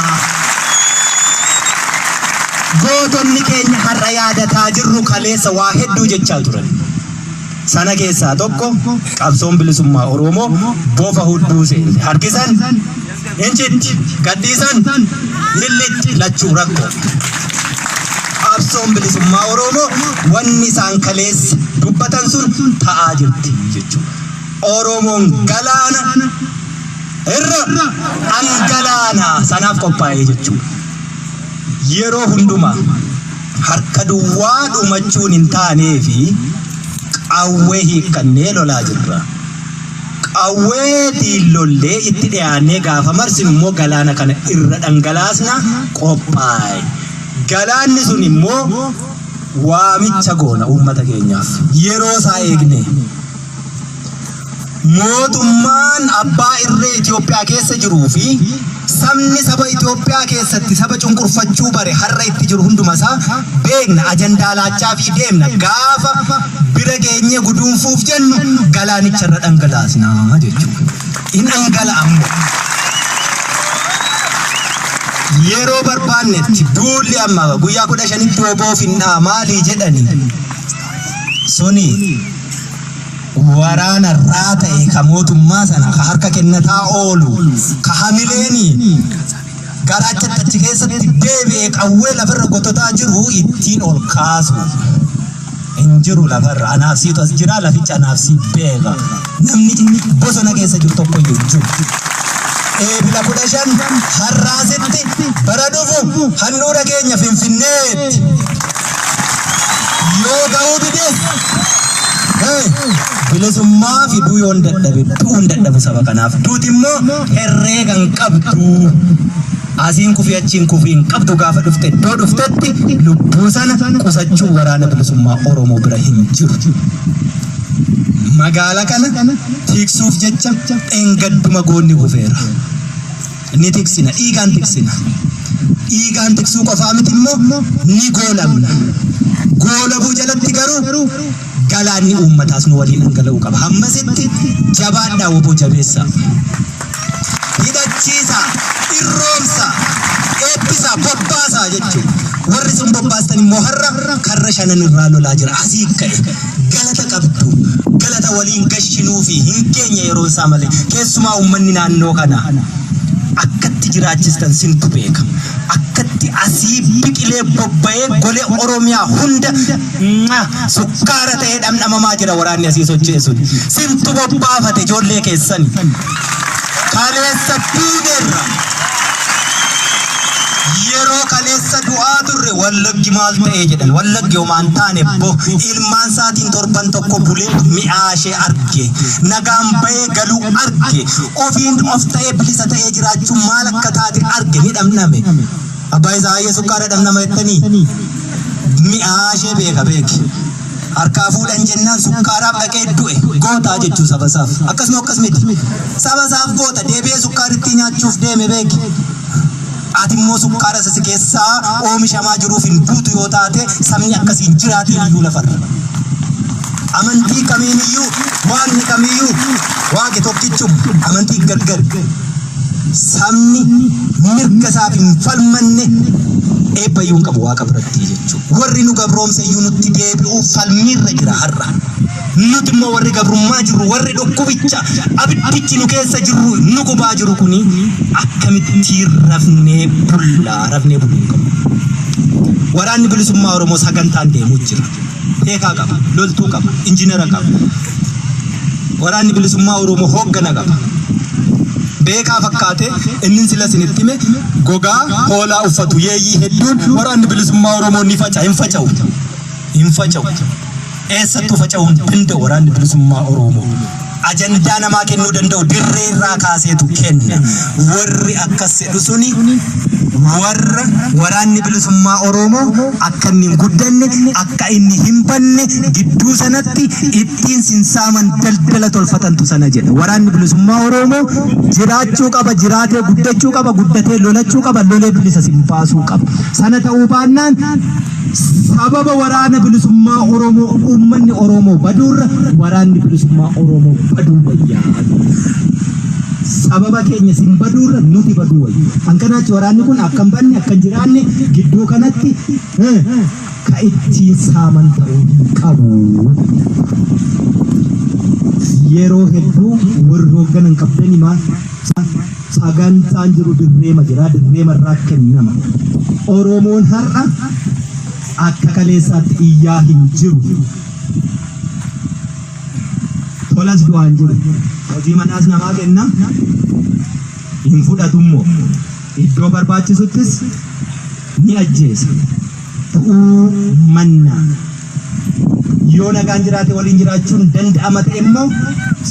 Gootonni keenya har'a yaadataa jirru kaleessa waa hedduu jechaa turan. Sana keessaa tokko qabsoon bilisummaa Oromoo bofa hudduu seente. Harkisan hin citti, gadhiisan hin lixxi lachuu rakkoo. Qabsoon bilisummaa Oromoo wanni isaan kaleessa dubbatan sun ta'aa jirti jechuudha. Oromoon galaana irra dhangalaana sanaaf qophaa'ee jechuudha. Yeroo hundumaa harka duwwaa dhumachuun hin taaneefi qawwee hiikkannee lolaa jirra. Qawweetiin lollee itti dhiyaannee gaafa marsinu immoo galaana kana irra dhangalaasna qophaa'e. Galaanni sun immoo waamicha goona uummata keenyaaf. Yeroo isaa eegnee. Mootummaan abbaa irree Itoophiyaa keessa jiruu fi sabni saba Itoophiyaa keessatti saba cunqurfachuu bare har'a itti jiru hunduma isaa beekna, ajandaa laachaafii deemna. Gaafa bira geenyee guduunfuuf jennu galaanicha irra dhangalaasna jechuudha. In dhangala'a immoo. Yeroo barbaannetti duulli amma guyyaa 15tti wbo finnaa maalii jedhani suni waraana irraa ta'e ka mootummaa sana ka harka kennataa oolu ka hamileeni garaachatti achi keessatti deebi'e qawwee lafarra gototaa jiru ittiin ol kaasu hin jiru lafarra. Anaaf siitu as jira, laficha anaaf sii beeka. Namni bosona keessa jiru tokko iyyuu hin jiru. Eebila 15 har'aasitti bara dhufu handhuura keenya Finfinneetti. Yoo ga'uu dides bilisummaa fiduu yoon dadhabe du'uun dadhabu saba kanaaf. Duuti immoo herreega hin qabdu. Asiin kufii achiin kufii hin qabdu gaafa dhufte iddoo dhuftetti lubbuu sana qusachuu waraana bilisummaa Oromoo bira hin jiru. Magaala kana tiksuuf jecha dheengadduma goonni kufeera. Ni tiksina, dhiigaan tiksina. Dhiigaan tiksuu qofaa miti immoo ni goolabna. Goolabuu jalatti garuu galaana. Galaanni uummataas nu waliin dhangala'uu qaba. Hammasitti jabaadhaa wbo jabeessaa. Hidhachiisaa, irroomsaa, eebbisaa, bobbaasaa jechuudha. Warri isin bobbaastan immoo har'a karra shanan irraa lolaa jira. Asii ka'e galata qabdu. Galata waliin gashinuufi hin geenye yeroon isaa malee. Keessumaa uummanni naannoo kanaa akkatti jiraachistan sintu beeka. Akkatti asii biqilee bobba'ee golee Oromiyaa hunda sukkaara ta'ee dhamdhamamaa jira waraanni asii socho'e sun. Sintu bobbaafate ijoollee keessani. Kaleessa duuneerra. Yeroo kaleessa du'aa turre Wallaggi maal ta'ee jedhan. Wallaggi homaa hin taane bo ilmaan isaatiin torban tokko bulee mi'aa ishee arge. Nagaan bahee galuu arge. Ofiin of ta'ee bilisa ta'ee jiraachuun maal akka taate arge ni dhamdhame. Abbaa isaa hayyee sukkaara dhamdhama jettanii? Mi'aa ishee beeka beeki. Harkaa fuudhan jennaan sukkaaraaf dhaqee du'e. Gootaa jechuu saba isaaf. Akkasuma akkas miti. Saba isaaf goota deebi'ee sukkaarittii nyaachuuf deeme beeki. Ati immoo sukkaara isa si keessaa oomishamaa jiruuf hin duutu yoo taate sabni akkasii hin jiraatiin iyyuu lafarra. Amantii kamiin iyyuu waaqni kamiyyuu waaqi tokkichuma amantii gargar. Sabni mirga isaaf hin falmanne eebba iyyuu hin qabu waaqa biratti jechuudha. Warri nu gabroomse iyyuu nutti deebi'uuf falmiirra jira har'a. Nuti immoo warri gabrummaa jirru, warri dhukkubicha abiddichi nu keessa jirru nu gubaa jiru kuni akkamitti rafnee bullaa rafnee buluu hin qabnu. Waraanni bilisummaa Oromoo sagantaan deemuu jira. Beekaa qaba, loltuu qaba, injinara qaba. Waraanni bilisummaa Oromoo hooggana qaba. Beekaa fakkaate inni sila isinitti hime gogaa hoolaa uffatu yeeyyii hedduun waraanni bilisummaa Oromoo ni faca'a hin faca'u. Hin faca'u. Eessattuu faca'uu hin danda'u waraanni bilisummaa Oromoo. Ajandaa namaa kennuu danda'u dirree irraa kaaseetu kenna. Warri akkas jedhu suni warra waraanni bilisummaa Oromoo akka inni hin guddanne, akka inni hin banne gidduu sanatti ittiin sinsaaman daldala tolfatantu sana jedha. Waraanni bilisummaa Oromoo jiraachuu qaba, jiraatee guddachuu qaba, guddatee lolachuu qaba, lolee bilisa sin baasuu qaba. Sana ta'uu baannaan Sababa waraana bilisummaa Oromoo uummanni Oromoo baduurra waraanni bilisummaa Oromoo baduu wayyaa. Sababa keenya sin baduurra nuti baduu wayya. Hankanaachi waraanni kun akka hin banne akka hin jiraanne gidduu kanatti ka ittiin saaman ta'uu hin qabu. Yeroo hedduu warri hoogganan qabdanii maal Sagantaan jiru dirreema jira, dirreema irraa kennama. Oromoon har'a akka kaleessaatti iyyaa hin jiru. Tolas du'aa hin jiru. Hojii manaas namaa kenna, hin fudhatummoo. Iddoo barbaachisuttis ni ajjeesa. Du'uu mannaa. Yoo nagaan jiraate waliin jiraachuun danda'ama ta'e immoo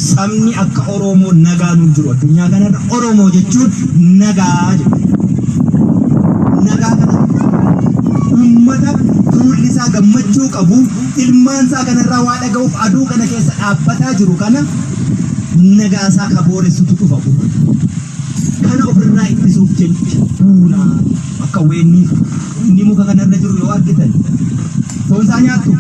sabni akka Oromoo nagaan hin jiru. Addunyaa kanarra Oromoo jechuun nagaa jedhu. Nagaa kana uummata fuulli isaa gammachuu qabu ilmaan isaa kanarraa waa dhaga'uuf aduu kana keessa dhaabbataa jiru kana nagaa isaa ka booressutu dhufa. Kana ofirraa ittisuuf jecha duulaa akka weennii inni muka kanarra jiru yoo argitan foon isaa nyaattu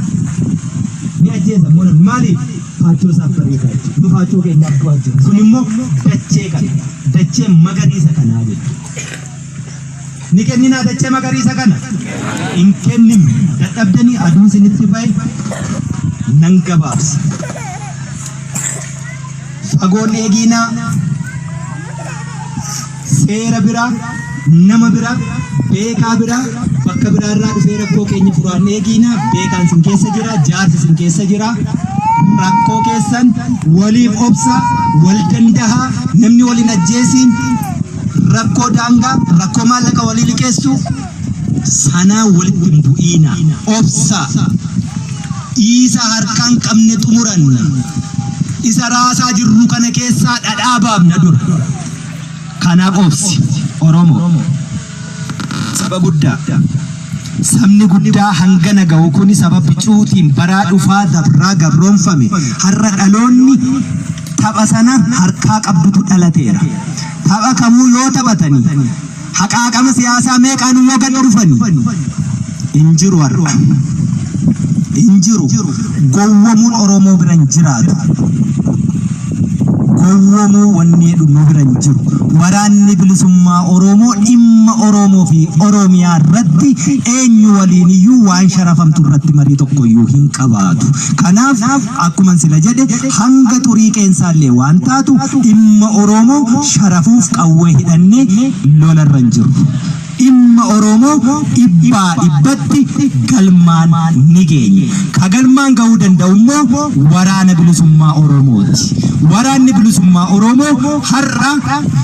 ni ajjeesa immoo namni maaliif faachoo isaaf bareedaa jechuudha. Nu faachoo keenyaaf du'aa jiru. Sun immoo dachee kana dachee magariisa kanaa jechuudha. Ni kenninaa dachee magariisa kana hin kenninu. Dadhabdanii aduun isinitti ba'e nan gabaabsa. Fagoon eegiinaa seera biraa, nama biraa, beekaa biraa, bakka biraa irraa dhufee rakkoo keenya furaan eegiinaa beekaan sin keessa jira, jaarsi sin keessa jira. Rakkoo keessan waliif obsaa, wal dandahaa, namni wal hin ajjeesiin, rakkoo daangaa, rakkoo maallaqa walii liqeessuu sanaa walitti hin bu'iinaa. Obsaa. Isa harkaan qabne xumuranna. Isa raasaa jirru kana keessaa dhadhaa baafna dura. Kanaaf obsi Oromoo. Saba guddaa. Sabni guddaa hangana ga'u kuni saba bicuutiin baraa dhufaa dabraa gabroomfame. Har'a dhaloonni tapha sana harkaa qabdutu dhalateera. Tapha kamuu yoo taphatanii haqaaqama siyaasaa meeqaan yoo gad dhufani hin jiru har'a. Hin jiru. Gowwomuun Oromoo bira hin jiraatu. Gowwomuu wanni jedhu nu bira hin jiru. Waraanni Bilisummaa Oromoo dhimma Oromoo fi Oromiyaa irratti eenyu waliin iyyuu waan sharafamtu irratti marii tokko iyyuu hin qabaatu. Kanaaf akkuman sila jedhe hanga xurii qeensaallee waan taatu dhimma Oromoo sharafuuf qawwee hidhannee lolarra hin jirru. Dhimma Oromoo dhibbaa dhibbatti galmaan ni geenya. Ka galmaan gahuu danda'u immoo Waraana Bilisummaa Oromooti. Waraanni Bilisummaa Oromoo har'a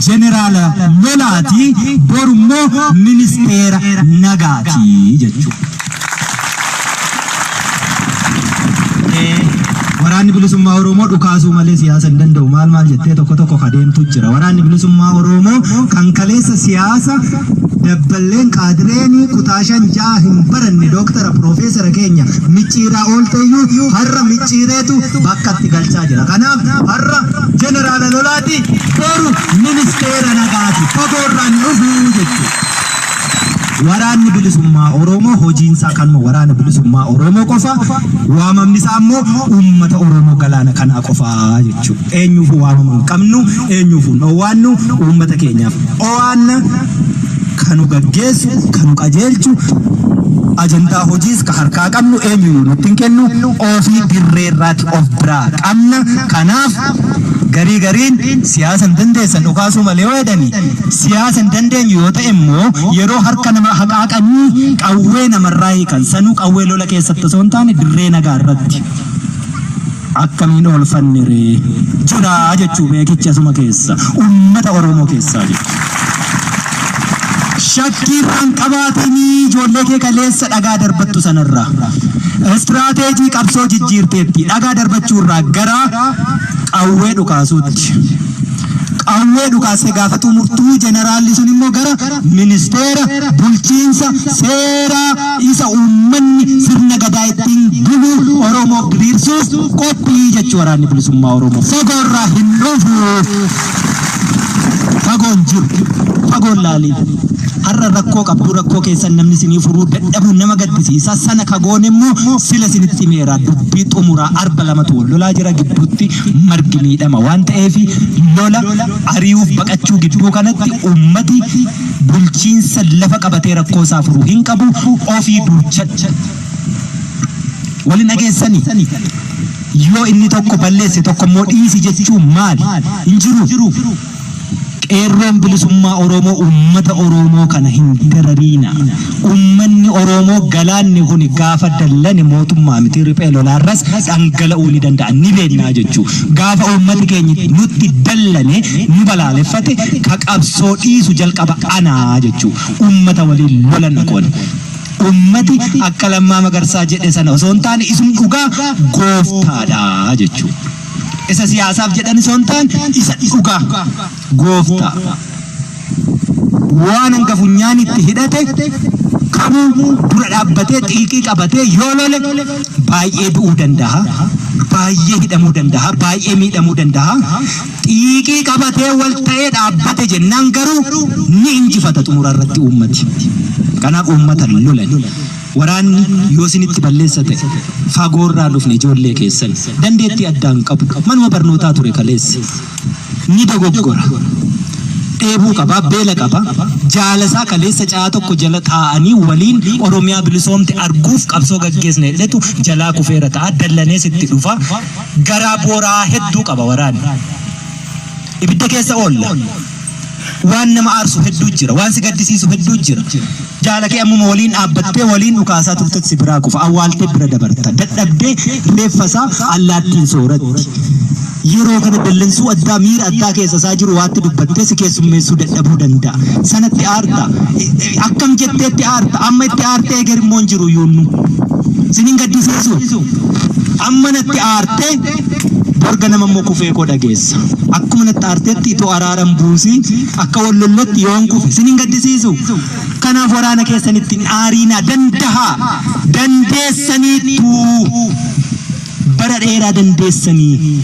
Jeneraala lolaati, boru immoo ministeera nagaati jechuudha. Waraanni Bilisummaa Oromoo dhukaasuu malee siyaasa hin danda'u maal maal jettee tokko tokko ka deemtu jira. Waraanni Bilisummaa Oromoo kan kaleessa siyaasa dabballeen qaadireen kutaa 5 6 hin baranne dooktara piroofeesara keenya micciiraa oolteyyuu har'a micciireetu bakkatti galchaa jira. Kanaaf har'a jeneraala lolaati, boru ministeera nagaati. Fagoorraan dhufuu jechuudha. Waraanni Bilisummaa Oromoo hojiin isaa kanuma Waraana Bilisummaa Oromoo qofa, waamamni isaa immoo uummata Oromoo galaana kanaa qofa jechuudha. Eenyuufuu waamama hin qabnu, eenyuufuu hin owwaannu, uummata keenyaaf owaanna, kan nu gaggeessu, kan nu qajeelchu, ajandaa hojiis ka harkaa qabnu eenyuyyuu nutti hin kennu, ofii dirreerraati of biraa qabna. Kanaaf garii gariin siyaasa hin dandeessan dhukaasuu malee yoo jedhani, siyaasa hin dandeenyu yoo ta'e immoo yeroo harka nama haqaaqanii qawwee namarraa hiikan sanuu qawwee lola keessatti osoo hin taane dirree nagaa irratti akkamiin oolfanne ree jira jechuu beekichi asuma keessa uummata Oromoo keessaa jechuudha. Shakkii irraan qabaatinii ijoollee kee kaleessa dhagaa darbattu sanarraa. Istiraateejii qabsoo jijjiirteetti dhagaa darbachuurraa gara qawwee dhukaasuutti. Qawwee dhukaastee gaafa xumurtuu jeneraalli sun immoo gara ministeera bulchiinsa seeraa isa uummanni sirna gadaa ittiin bulu Oromoof diriirsuuf qophii jechuu Waraanni Bilisummaa Oromoo. Fagoorraa hin dhufu. Fagoon jiru. Fagoon laaliin. Har'a rakkoo qabdu, rakkoo keessan namni isinii furuu dadhabuun nama gaddisiisa. Sana kagoon immoo sila isinitti himeera, dubbii xumuraa arba lamatu wal lolaa jira, gidduutti margi miidhama waan ta'eef lola ari'uuf baqachuu gidduu kanatti uummati bulchiinsa lafa qabatee rakkoo isaa furuu hin qabu, ofii duuchadha. Wali dhageessanii? Yoo inni tokko balleesse tokko immoo dhiisi jechuun maali? Hin jiru. Qeerroon Bilisummaa Oromoo uummata Oromoo kana hin darariina. Uummanni Oromoo galaanni kuni gaafa dallane mootummaa miti riphee lolaarras dhangala'uu ni danda'a, ni beennaa jechuu. Gaafa uummati keenya nutti dallane nu balaaleffate ka qabsoo dhiisu jalqaba anaa jechuu. Uummata waliin lolan qoon. Uummati akka Lammaa Magarsaa jedhe sana osoo hin taane isum dhugaa gooftaadha jechuu. Isa siyaasaaf jedhan osoo hin taane isa dhugaa gooftaa. Waan hanga funyaanitti hidhate kamuu dura dhaabbatee xiiqii qabatee yoo lole baay'ee du'uu danda'a, baay'ee hidhamuu danda'a, baay'ee miidhamuu danda'a. Xiiqii qabatee wal ta'ee dhaabbate jennaan garuu ni injifata xumura irratti uummati. Kanaaf uummata lolan. Waraanni yoo isinitti balleessa ta'e fagoorraa dhufne ijoollee keessan dandeettii addaa hin qabu. Manuma barnootaa ture kaleessa. Ni dogoggora. Dheebuu qaba, beela qaba. Jaalasaa kaleessa caa tokko jala taa'anii waliin Oromiyaa bilisoomte arguuf qabsoo gaggeessna jedhetu jalaa kufeera ta'a. Dallanee sitti dhufa. Garaa booraa hedduu qaba waraanni. Ibidda keessa oolla. Waan nama aarsu hedduu jira. Waan si gaddisiisu hedduu jira. Jaala kee ammuma waliin dhaabbattee waliin dhukaasaa turtetti si biraa kufa. Awwaaltee bira dabarta. Dadhabdee reeffa isaa allaattiin sooratti. Yeroo kana dallansuu addaa, miira addaa keessa isaa jiru waatti dubbattee si keessummeessuu dadhabuu danda'a. Sanatti aarta. Akkam jetteetti aarta. Amma itti aartee eger immoo hin jiru yuunnu. Sin hin gaddisiisu. Amma natti aartee bor ganama immoo kufee koo dhageessa. Akkuma natti aartetti itoo araara hin buusiin akka wal lolletti yoon kufe sin hin gaddisiisu. Kanaaf waraana keessanitti hin aariinaa, dandahaa. Dandeessaniittuu. Bara dheeraa dandeessanii.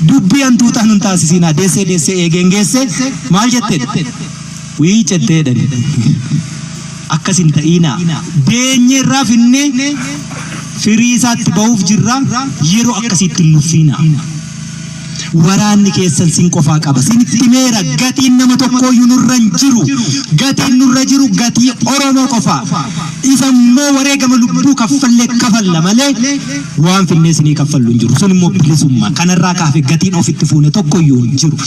Dubbii hantuutaa nun taasisiinaa. Deessee deessee eegeen geesse maal jetteedha? Wiicettee jedhani. Akkas hin ta'iinaa. Deenyee irraa finnee Firii isaatti bahuuf jirra yeroo akkasiitti hin nuffiinaa. Waraanni keessan sin qofaa qaba. Sinitti himeera gatiin nama tokkooyyuu nurra hin jiru. Gatiin nurra jiru gatii Oromoo qofa. Isa immoo wareegama lubbuu kaffallee kafalla malee waan finnee sinii kaffallu hin jiru. Sun immoo bilisummaa. Kanarraa kaafe gatiin ofitti fuune tokkoyyuu hin jiru.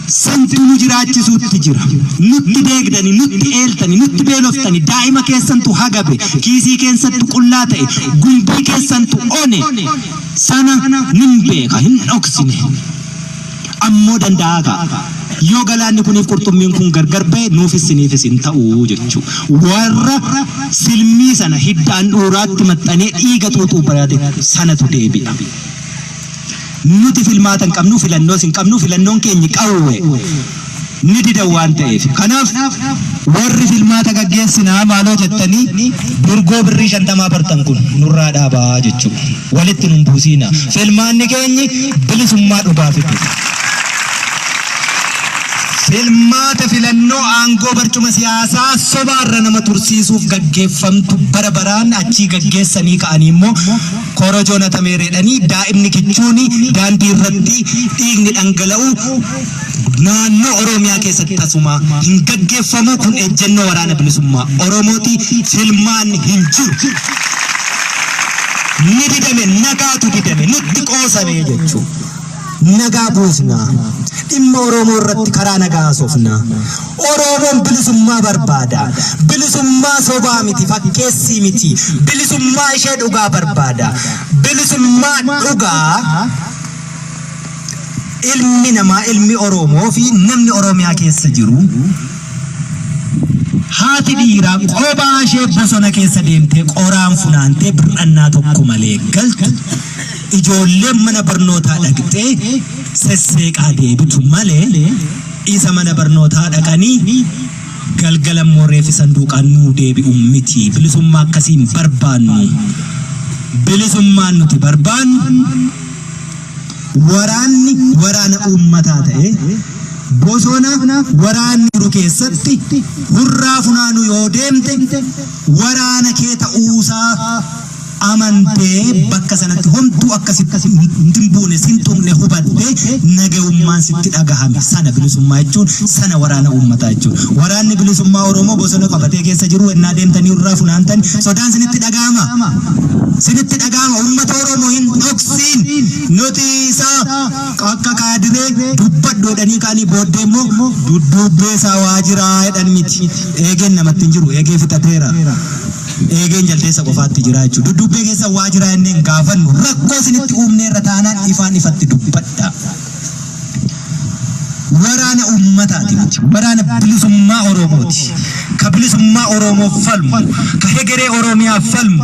Santu nu jiraachisuutti jira. Nutti deegdani, nutti eeltani, nutti beeloftani, daa'ima keessantu hagabe, kiisii keessantu qullaa ta'e, gumbii keessantu one. Sana nin beeka, hin dhoksine. Ammoo danda'aa kaa. Yoo galaanni kuniif qurxummiin kun gargar ba'e nuufis siniifis hin ta'u jechuu. Warra silmii sana hidda handhuuraatti maxxanee dhiiga xuuxuu barate sanatu deebi'a. Nuti filmaata hin qabnu, filannoos hin qabnu, filannoon keenyi qawwee ni didan waan ta'eef. Kanaaf warri filmaata gaggeessinaa maaloo jettanii durgoo birrii shantamaa bartan kun nurraa dhaabaa jechuudha. Walitti nun buusiina. Filmaanni keenyi bilisummaa dhugaa fiduudha. Filmaata filannoo aangoo barcuma siyaasaa sobaarra nama tursiisuuf gaggeeffamtu bara baraan achii gaggeessanii ka'anii immoo korojoon hatameera jedhanii daa'imni kichuuni daandii irratti dhiigni dhangala'u naannoo Oromiyaa keessatti tasumaa hin gaggeeffamu. Kun ejjennoo Waraana Bilisummaa Oromooti. Filmaanni hin jiru. Ni didame, nagaatu didame, nutti qoosame jechuudha. Nagaa buusna. Dhimma Oromoo irratti karaa nagaa haasofna. Oromoon bilisummaa barbaada. Bilisummaa sobaa miti, fakkeessii miti. Bilisummaa ishee dhugaa barbaada. Bilisummaa dhugaa ilmi namaa, ilmi Oromoo fi namni Oromiyaa keessa jiru haati dhiiraa qobaa ishee bosona keessa deemtee qoraan funaantee bir'annaa tokko malee galtu ijoolleen mana barnootaa dhaqxee sesseeqaa deebitu malee isa mana barnootaa dhaqanii galgala immoo reeffi sanduuqaan nuu deebi'u miti. Bilisummaa akkasii hin barbaannu. Bilisummaan nuti barbaannu waraanni waraana uummataa ta'ee bosona waraanni jiru keessatti hurraa funaanuu yoo deemte waraana kee ta'uusaa amantee bakka sanatti homtuu akka sitti hin buune sin tuqne hubattee nagayummaan sitti dhagahame sana bilisummaa jechuun sana waraana uummataa jechuun. Waraanni bilisummaa Oromoo bosona qabatee keessa jiru ennaa deemtanii irraa funaantan sodaan sinitti dhagahama. Sinitti dhagahama uummata Oromoo hin dhoksiin nuti isa akka kaadiree dubbadhu jedhanii kaanii booddee immoo dudduubbee isaa waa jiraa jedhan miti. Eegeen namatti hin jiru eegee fixateera. Eegeen jaldeessa qofaatti jira jechuudha. Dudduubbee keessa waa jira jennee hin gaafannu. Rakkoo isinitti uumneerra taanaan ifaan ifatti dubbadha. Waraana uummataati nuti. Waraana bilisummaa Oromooti. Ka bilisummaa Oromoof falmu, ka hegeree Oromiyaaf falmu.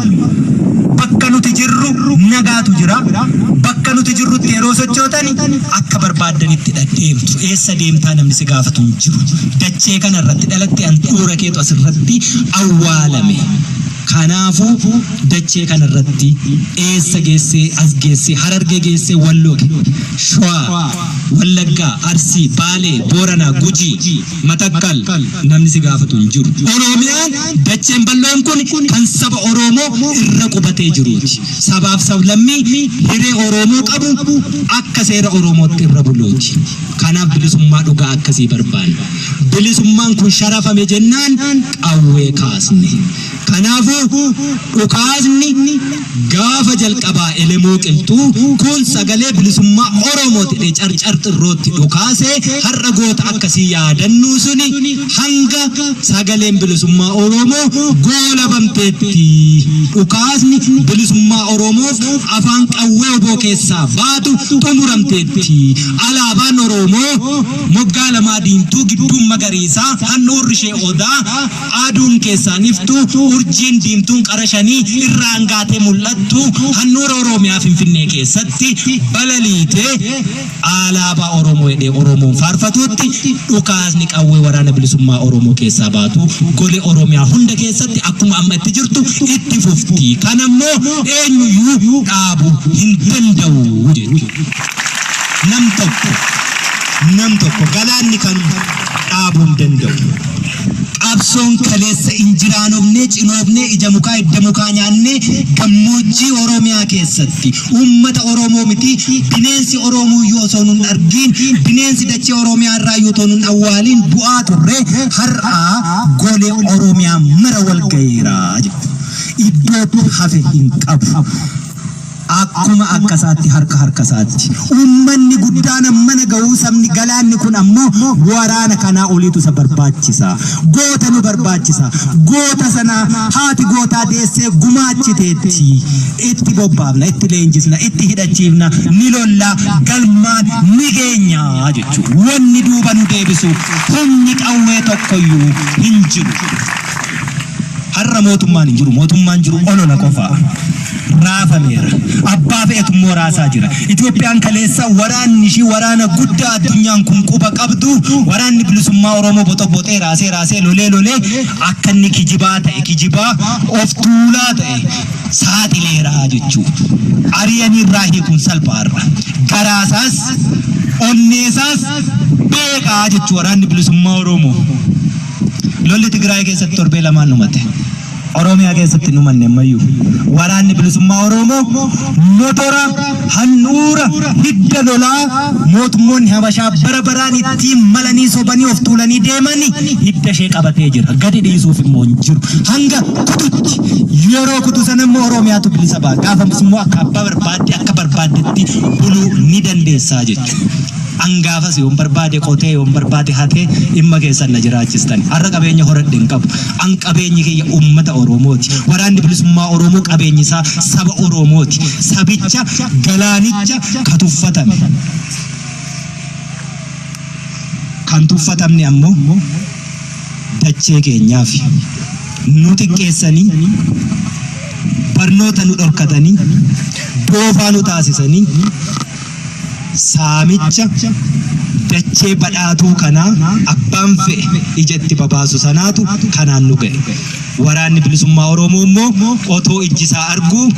Bakka nuti jirru nagaatu jira. Bakka nuti jirrutti yeroo sochootani akka barbaaddanitti deemtu. Eessa deemtaa namni si gaafatu hin jiru. Dachee kana irratti dhalatte handhuura keetu asirratti awwaalame. Kanaafuu dachee kana irratti eessa geessee as geessee Harargee geessee Walloo, Shawaa, Wallaggaa, Arsii, Baalee, Booranaa, Gujii, Matakkal namni si gaafatu hin jiru. Oromiyaan dacheen bal'oon kun kan saba Oromoo irra qubatee jiruuti. Sabaaf sablammii hiree Oromoo qabu akka seera Oromootti irra buluuti. Kanaaf bilisummaa dhugaa akkasii barbaanna. Bilisummaan kun sharafame jennaan qawwee kaasne. Kanaafuu dhukaasni gaafa jalqabaa Elemoo Qilxuu kun sagalee bilisummaa Oromooti jedhee Carcar Xirrootti dhukaase har'a goota akkasii yaadannuu suni hanga sagaleen bilisummaa Oromoo goolabamteetti dhukaasni bilisummaa Oromoof afaan qawwee oboo keessaa baatu xumuramteetti. Alaabaan Oromoo moggaa lamaa diimtuu gidduun magariisaa handhuurri ishee odaa aduun keessaan iftu urjiin diimtuun qara shanii irraan gaatee mul'attu handhuura Oromiyaa Finfinnee keessatti balaliitee alaabaa Oromoo jedhee Oromoon faarfatuutti dhukaasni qawwee waraana bilisummaa Oromoo keessaa baatu golee Oromiyaa hunda keessatti akkuma amma itti jirtu itti fufti. Kanammoo eenyuyyuu dhaabuu hin danda'u jechuudha. Nam tokko nam tokko galaanni kan dhaabuu hin danda'u. Qabsoon kaleessa injiraanofnee cinoofnee ija mukaa hidda mukaa nyaannee gammoojjii Oromiyaa keessatti uummata Oromoo miti bineensi Oromooyyuu osoo nun argiin, bineensi dachee Oromiyaa irraayyuu otoo nun awwaaliin du'aa turre har'aa golee Oromiyaa mara wal gaheera jechuudha. Iddootti hafe hin qabu. Akkuma akkasaatti harka harkasaatti. Uummanni guddaan ammana gahuu sabni galaanni kun ammoo waraana kanaa oliitu isa barbaachisa. Goota nu barbaachisa. Goota sana haati gootaa deessee gumaachiteetti. Itti bobbaafna, itti leenjisna, itti hidhachiifna, ni lolla, galmaan ni geenya jechuudha. Wanni duuba nu deebisu humni qawwee tokkoyyuu hin jiru. Har'a mootummaan hin jiru. Mootummaan jiru olola qofa. Raafameera. Abbaa fe'etu immoo raasaa jira. Itoophiyaan kaleessa waraanni ishii waraana guddaa addunyaan kun quba qabdu, waraanni bilisummaa Oromoo boxoboxee raasee raasee lolee lolee akka inni kijibaa ta'e, kijibaa of tuulaa ta'e saaxileera jechuu. Ari'anii irraa hiikuun salphaarra. Garaasaas onneesaas beekaa jechuu waraanni bilisummaa Oromoo. Lolli Tigraay keessatti torbee lamaan dhumate. Oromiyaa keessatti hin dhumanne ammayyuu. Waraanni bilisummaa Oromoo motora handhuura hidda lolaa mootummoonni Habashaa bara baraan ittiin malanii sobanii of tuulanii deemani hidda ishee qabatee jira. Gadi dhiisuuf immoo hin jiru. Hanga kututti, yeroo kutu sana immoo Oromiyaatu bilisa ba'a. Gaafas immoo akka abbaa barbaadde akka barbaaddetti buluu ni dandeessaa jechuudha. An gaafas yoon barbaade qotee, yoon barbaade hatee dhimma keessan na jiraachistan. Har'a qabeenya horadhe hin qabu. An qabeenyi kiyya uummata Oromooti. Waraanni bilisummaa Oromoo qabeenyi isaa saba Oromooti. Sabicha galaanicha ka tuffatame. Kan tuffatamne ammoo dachee keenyaafi. Nu xiqqeessanii, barnoota nu dhorkatanii, doofaa nu taasisanii, saamicha dachee badhaatuu kanaa abbaan fe'e ija itti babaasu sanaatu kanaan nu ga'e. Waraanni bilisummaa Oromoo immoo otoo ijji isaa arguu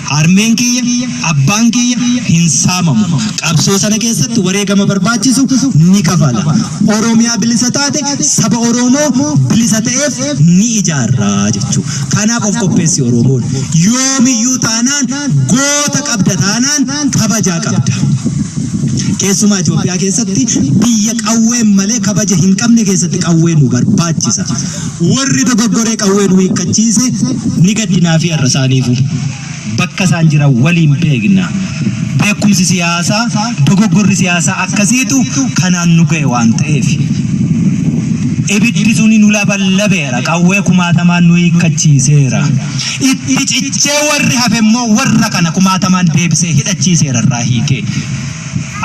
harmeen kiyya, abbaan kiyya hin saamamu. Qabsoo sana keessatti wareegama barbaachisu ni kafala. Oromiyaa bilisa taate saba Oromoo bilisa ta'eef ni ijaarra jechuudha. Kanaaf of qopheessi Oromoon. Yoomiyyuu taanaan goota qabda taanaan kabajaa qabda. Keessumaa Itoophiyaa keessatti biyya qawween malee kabaja hin qabne keessatti qawwee nu barbaachisa. Warri dogoggoree qawwee nu hiikkachiise ni gaddinaafii har'a isaaniifuu. Bakka isaan jiran waliin beekna. Beekumsi siyaasaa, dogoggorri siyaasaa akkasiitu kanaan nu ga'e waan ta'eef. Ibiddi suni nu laballabeera, qawwee kumaatamaan nu hiikkachiiseera. Itti cichee warri hafe immoo warra kana kumaatamaan deebisee hidhachiiseera irraa hiikee.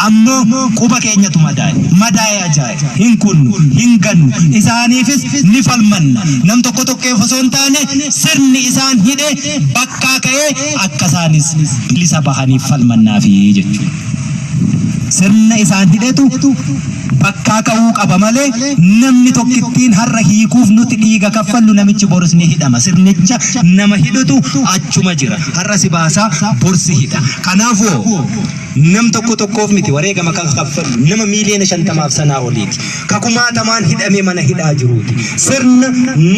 Ammoo quba keenyatu madaa'e. Madaa'e ajaa'e. Hin kunnu, hin gannu. Isaaniifis ni falmanna. Nam tokko tokkeef osoo hin taane sirni isaan hidhe bakkaa ka'ee akka isaanis bilisa bahaniif falmannaafi jechuudha. Sirna isaan hidhetu bakkaa ka'uu qaba malee namni tokkittiin har'a hiikuuf nuti dhiiga kaffallu namichi borus ni hidhama. Sirnicha nama hidhutu achuma jira. Har'a si baasaa, bor si hidha. Kanaafuu nam tokko tokkoof miti wareegama kan kaffallu nama miiliyoona 50f sanaa oliiti. Ka kumaatamaan hidhamee mana hidhaa jiruuti. Sirna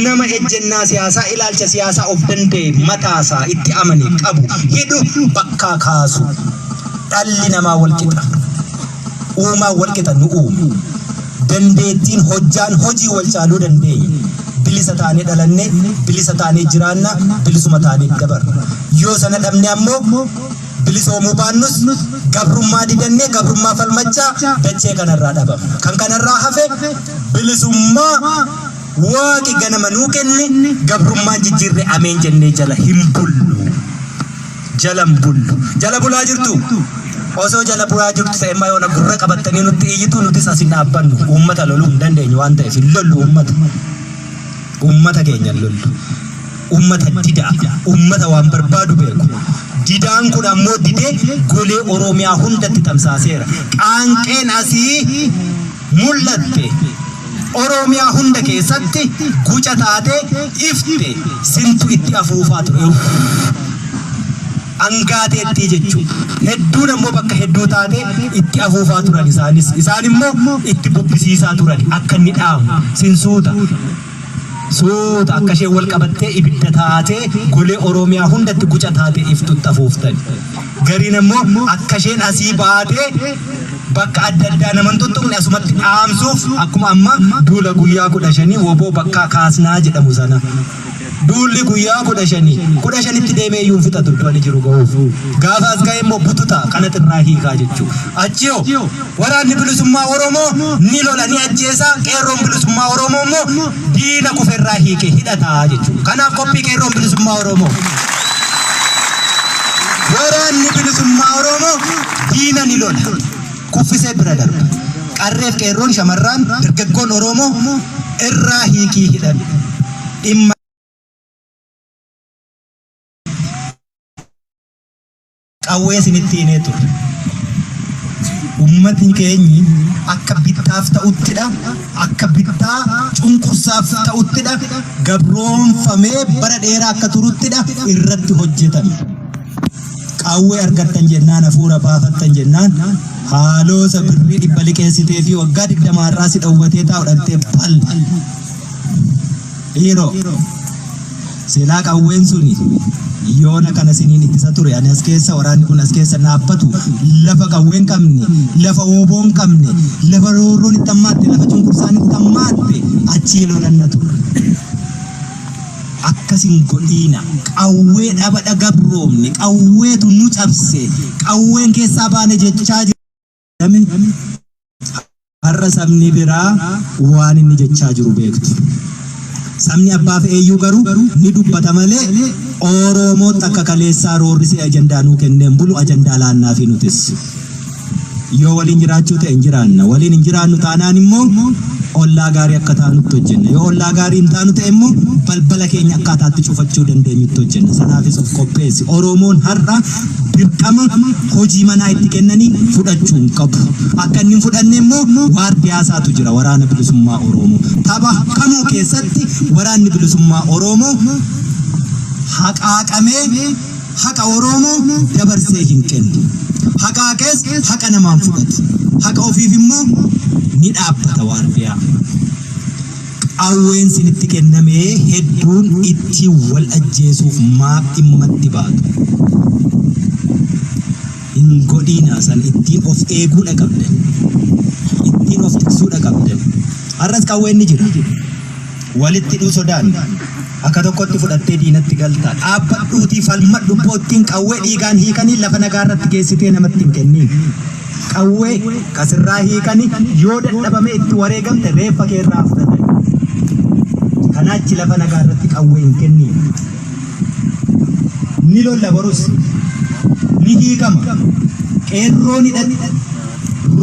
nama ejjennaa siyaasaa, ilaalcha siyaasaa of danda'e mataasaa itti amane qabu hidhu bakkaa kaasu. Dhalli namaa wal qixa. Uumaan wal qixa nu uume. Dandeettiin, hojjaan, hojii wal caaluu dandeenya. Bilisa taanee dhalanne, bilisa taanee jiraanna, bilisuma taanee dabarra. Yoo sana dhabne ammoo bilisoomuu baannus gabrummaa didannee gabrummaa falmachaa dachee kanarraa dhabamna. Kan kanarraa hafe bilisummaa Waaqi ganama nuu kenne gabrummaan jijjiirre ameen jennee jala hin bullu. Jala hin bullu. Jala bulaa jirtu? Osoo jala bulaa jirtu ta'e immoo yoona gurra qabattanii nutti iyyitu, nutis as hin dhaabbannu. Uummata loluu hin dandeenyu waan ta'eef hin lollu uummata. Uummata keenya hin lollu. Uummata didaa. Uummata waan barbaadu beeku. Didaan kun ammoo didee golee Oromiyaa hundatti tamsaaseera. Qaanqeen asii mul'atte Oromiyaa hunda keessatti guca taatee ifte, sintu itti afuufaa ture. Angaateettii jechuudha. Hedduun ammoo bakka hedduu taatee itti afuufaa turan isaanis. Isaan immoo itti bubbisiisaa turan akka inni dhaamu. Sinsuuta. Suuta akka isheen wal qabattee ibidda taatee golee Oromiyaa hundatti guca taatee iftutti afuuftan. Gariin ammoo akka isheen asii baatee bakka adda addaa nama hin tuttuqne asumatti dhaamsuuf akkuma amma duula guyyaa 15 wbo bakkaa kaasnaa jedhamu sana. Duulli guyyaa 15, 15tti deemee iyyuu hin fixatu iddoo ani jiru gahuuf. Gaafa as ga'e immoo bututa kanatti irraa hiikaa jechuu. Achi hoo waraanni bilisummaa Oromoo ni lola ni ajjeesa qeerroon bilisummaa Oromoo immoo diina kufe irraa hiike hidhata jechuu. Kanaaf qophii qeerroon bilisummaa Oromoo. Waraanni bilisummaa Oromoo diina ni lola. Kuffisee bira darba. Qarreef qeerroon shamarraan dargaggoon Oromoo irraa hiikii hidhadhu. Dhimma qawwee isinitti hinee turre. Uummatni keenyi akka bittaaf ta'uttidha, akka bittaa cunqursaaf ta'uttidha, gabroomfamee bara dheeraa akka turuttidha irratti hojjetame. Qawwee argattan jennaan hafuura baafattan jennaan haaloosa birrii 100 liqeessitee fi waggaa 20 har'aa si dhowwatee taa'u dhaqxee bal. Dhiiroo silaa qawween suni yoona kana siniin ittisa ture ani as keessa waraanni kun as keessa dhaabbatu lafa qawween qabne lafa wbo hin qabne lafa roorroon itti hammaatte lafa cunqursaan itti hammaatte achii lolanna ture. Akkas hin godhiina. Qawwee dhabadha gabroomne. Qawweetu nu cabse. Qawween keessaa baane jechaa jirame. Har'a sabni biraa waan inni jechaa jiru beektu. Sabni abbaa fe'eeyyuu garuu ni dubbata malee Oromootti akka kaleessaa roorrisee ajandaa nuu kennee hin bulu ajandaa laannaafi nutis. Yoo waliin jiraachuu ta'e hin jiraanna. Waliin hin jiraannu taanaan immoo ollaa gaarii akka taanutti hojjenna. Yoo ollaa gaarii hin taanu ta'e immoo balbala keenya akkaataatti cufachuu dandeenyutti hojjenna. Sanaafis of qopheessi. Oromoon har'a dirqama hojii manaa itti kennanii fudhachuu hin qabu. Akka inni hin fudhanne immoo waardiyaasaatu jira Waraana Bilisummaa Oromoo. Tapha kamuu keessatti Waraanni Bilisummaa Oromoo haqaaqamee Haqa Oroomoo dabarsee hin kennu. Haqaaqees haqa namaa hin fudhatu. Haqa ofiif immoo ni dhaabbata waardiyaa. Qawween sinitti kenname hedduun ittiin wal ajjeesuuf maaf dhimma itti baatu? Hin godhiinaa san ittiin of eeguudha qabdan. Ittiin of tiksuudha qabdan. Har'as qawween ni jira. Walitti hidhuu sodaanna. Akka tokkotti fudhattee diinatti galta. Dhaabbadhuutii falmadhu boottiin qawwee dhiigaan hiikanii lafa nagaa irratti geessitee namatti hin kenniin. Qawwee ka sirraa hiikanii yoo dadhabame itti wareegamte reeffa kee irraa fudhatan. Kanaachi lafa nagaa irratti qawwee hin kenniin. Ni lolla borus. Ni hiikama. Qeerroon hidhadhu.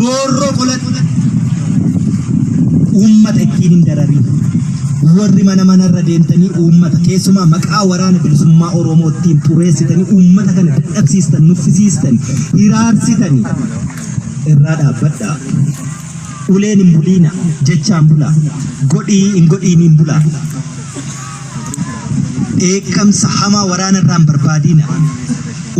Roorroo qoladhu. Uummata ittiin hin dararin. Warri mana manarra deemtanii uummata keessumaa maqaa waraana bilisummaa Oromoo ittiin xureessitanii uummata kana dadhabsiistan, nuffisiistan, hiraarsitani irraa dhaabbadhaa. Uleen hin buliina, jechaan bulaa. Godhii hin godhiiniin bulaa. Dheekkamsa hamaa waraana irraa hin barbaadiina.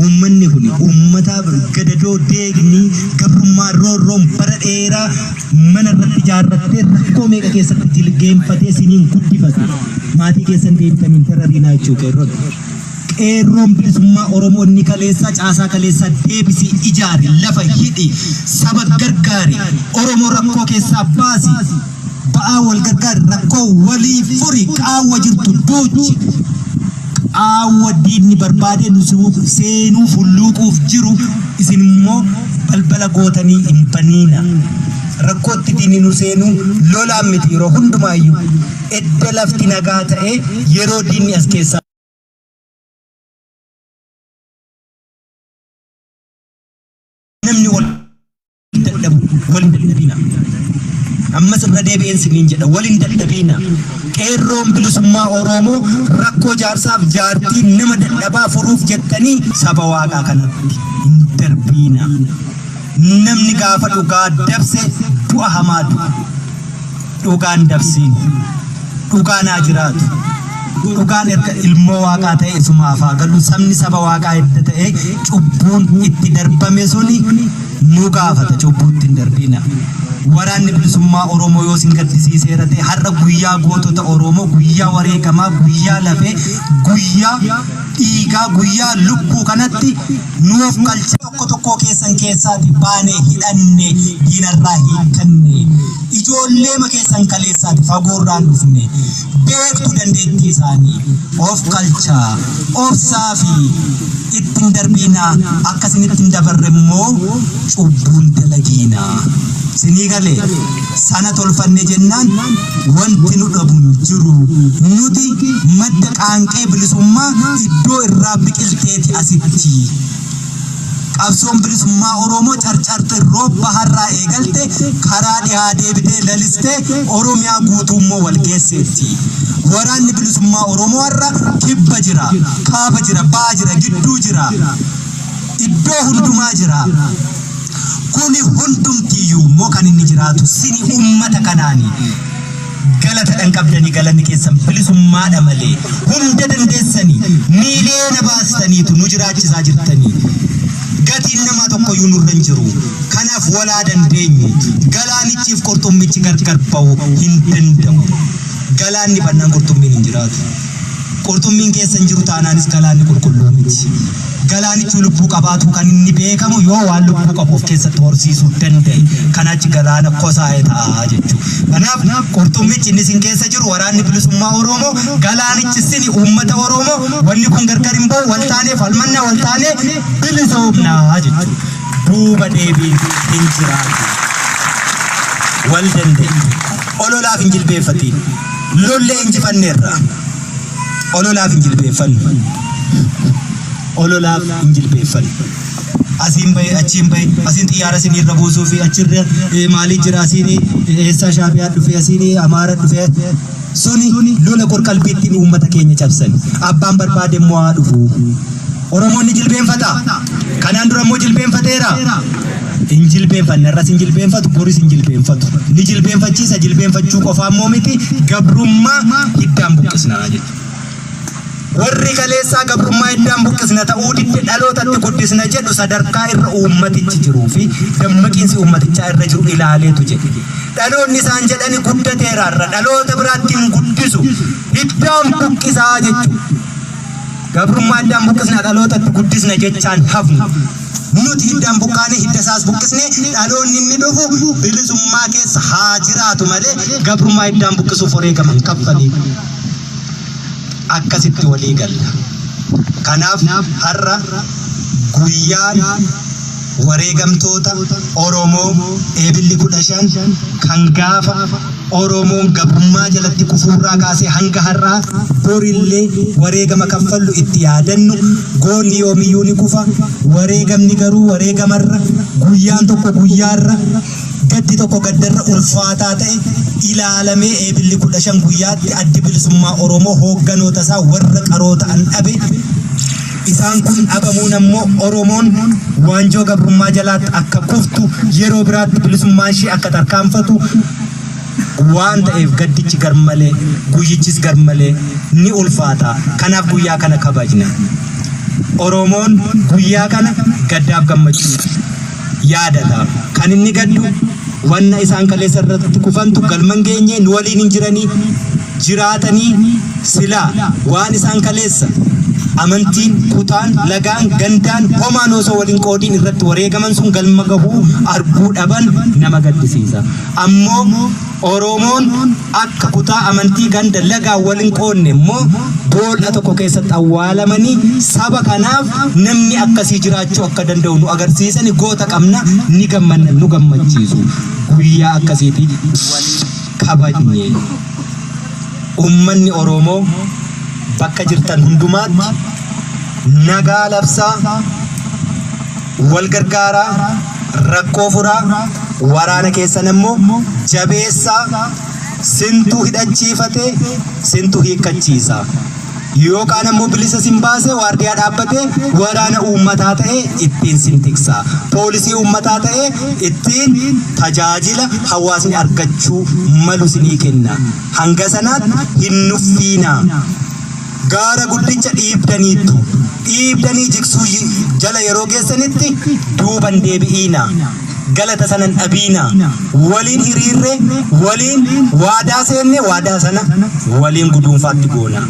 Uummanni kuni uummata gadadoo deegni gabrummaa roorroon bara dheeraa mana irratti ijaarrattee rakkoo meeqa keessatti jilgeenfatee siniin guddifate. Maatii keessan deebitanii hin darariinaa jechuu qeerroon. Qeerroon bilisummaa Oromoo inni kaleessaa caasaa kaleessaa deebisii ijaari, lafa hidhi, saba gargaari, Oromoo rakkoo keessaa baasi. Ba'aa wal gargaari, rakkoo walii furi, qaawwa jirtu duuchi. Qaawwa diinni barbaadee nu seenuuf hulluuquuf jiru isin immoo balbala gootanii hin baniina. Rakkootti diinni nu seenuu lolaan miti yeroo hundumaayyuu. Edda lafti nagaa ta'ee yeroo diinni as keessaa namni wal dadhabu wal hin dadhabina. Ammas irra deebi'een siniin jedha wal hin dadhabina. Qeerroon bilisummaa Oromoo rakkoo jaarsaaf jaartii nama dadhabaa furuuf jettanii saba waaqaa kanatti hin darbiina. Namni gaafa dhugaa dabse du'a hamaa du'a. Dhugaan dabsiin. Dhugaan haa jiraatu. Dhugaan erga ilmoo waaqaa ta'e isumaaf haa galu. Sabni saba waaqaa edda ta'e cubbuun itti darbame suni nu gaafata cubbuutti hin darbina. Waraanni bilisummaa Oromoo yoo isin gaddisiiseera ta'e har'a guyyaa gootota Oromoo, guyyaa wareegamaa, guyyaa lafee, guyyaa dhiigaa, guyyaa lubbuu kanatti nuuf qalcha. Tokko tokkoo keessan keessaati baanee hidhanne diinarraa hiikkanne. Ijoolleema keessan kaleessaati fagoorraan dhufne. Beektu dandeettii isaanii. Of qalchaa, obsaa fi itti hin darbiinaa akka isinitti hin dabarre immoo cubbuun dalagiinaa. Sinii galee sana tolfanne jennaan wanti nu dhabu hin jiru. Nuti madda qaanqee bilisummaa iddoo irraa biqilteeti asitti. Qabsoon bilisummaa Oromoo Carcar Xirroo baharraa eegalte karaa dhihaa deebitee lalistee Oromiyaa guutuu immoo wal geesseetti. Waraanni bilisummaa Oromoo har'a kibba jira, kaaba jira, baha jira, gidduu jira, iddoo hundumaa jira. Kuni hundumtiyyuu immoo kan inni jiraatu sini uummata kanaani. Galata dhan qabdanii galanni keessan bilisummaadha malee hunda dandeessanii miiliyoona baastaniitu nu jiraachisaa jirtanii. Gatiin namaa tokkoyyuu nurra hin jiru. Kanaaf walaa dandeenyu. Galaanichiif qurxummichi gargar ba'uu hin danda'u. Galaanni bannaan qurxummiin hin jiraatu. Qurxummiin keessa hin jiru taanaanis galaanni qulqulluu miti. Galaanichi lubbuu qabaatu kan inni beekamu yoo waan lubbuu qabu of keessatti horsiisuu danda'e. Kanaachi galaana kosaa'ee ta'a jechuudha. Kanaaf qurxummichi inni isin keessa jiru waraanni bilisummaa Oromoo, galaanichi sini uummata Oromoo, wanni kun gargar hin ba'u, wal taanee falmanna, wal taanee bilisoomnaa jechuudha. Duuba deebiin hin jiraatu. Wal dandeenya. Ololaaf hin jilbeeffatiin. Lollee injifanneerra. Ololaaf hin jilbeeffannu. Ololaaf hin jilbeeffannu. Asiin bahe achiin bahe asiin xiyyaara isinirra buusuu fi achirra maalii jira asiin eessaa shaabiyaa dhufe asiin amaara dhufe suni lola qorqalbiittiin uummata keenya cabsan. Abbaan barbaade immoo haa dhufu. Oromoon ni jilbeenfata. Kanaan dura immoo jilbeenfateera. Hin jilbeenfanne irras hin jilbeenfatu boris hin jilbeenfatu. Ni jilbeenfachiisa jilbeenfachuu qofaa immoo miti gabrummaa hiddaan buqqisnaa jechuudha. Warri kaleessaa gabrummaa hiddaan buqqisna ta'uu didde dhalootatti guddisna jedhu sadarkaa irra uummatichi jiruu fi dammaqiinsi uummatichaa irra jiru ilaaleetu jedhe. Dhaloonni isaan jedhani guddateera irra dhaloota biraatti hin guddisu hiddaan buqqisaa jechuudha. Gabrummaa hiddaan buqqisna dhalootatti guddisna jechaan hafnu. Nuti hiddaan buqqaane hidda isaas buqqisne dhaloonni inni dhufu bilisummaa keessa haa jiraatu malee gabrummaa hiddaan buqqisuuf wareegama hin kaffaliin. Akkasitti walii galla. Kanaaf har'a guyyaan wareegamtoota Oromoo Eebilli 15 kan gaafa Oromoon gabrummaa jalatti kufuurraa kaasee hanga har'aa borillee wareegama kaffallu itti yaadannu goonni yoomiyyuu ni kufa wareegamni garuu wareegamarra guyyaan tokko guyyaarra gaddi tokko gaddarra ulfaataa ta'e ilaalamee Eebilli 15 guyyaatti addi bilisummaa Oromoo hoogganoota isaa warra qaroo ta'an dhabe. Isaan kun dhabamuun ammoo Oromoon waanjoo gabrummaa jalaatti akka kuftu yeroo biraatti bilisummaan ishee akka tarkaanfatu waan ta'eef gaddichi garmalee guyyichis garmalee ni ulfaata. Kanaaf guyyaa kana kabajna. Oromoon guyyaa kana gaddaaf gammachuu yaadata. Kan inni gaddu wanna isaan kaleessa irratti kufantu galma hin geenye nu waliin hin jiranii jiraatanii silaa waan isaan kaleessa amantiin, kutaan, lagaan, gandaan homaan osoo waliin qoodiin irratti wareegaman sun galma gahuu arguu dhaban nama gaddisiisa. Ammoo Oromoon akka kutaa amantii ganda lagaan wal hin qoodne immoo bool'a tokko keessatti awwaalamanii saba kanaaf namni akkasii jiraachuu akka danda'u nu agarsiisani goota qabna ni gammanna nu gammachiisu. Guyyaa akkasiiti waliin kabajne. Uummanni Oromoo bakka jirtan hundumaatti nagaa labsaa, wal gargaaraa, rakkoo furaa, waraana keessan immoo jabeessaa, sintu hidhachiifatee, sintu hiikkachiisa. Yookaan ammoo bilisa sin baasee waardiyaa dhaabbatee waraana uummataa ta'ee ittiin sin tiksa. Poolisii uummataa ta'ee ittiin tajaajila hawaasni argachuu malu sinii kenna. Hanga sanaatti hin nuffiinaa. Gaara guddicha dhiibdaniittu. Dhiibdanii jigsuu jala yeroo geessanitti duuban deebi'iina. Galata sana hin dhabiina. Waliin hiriirre, waliin waadaa seenne, waadaa sana waliin guduunfaatti goona.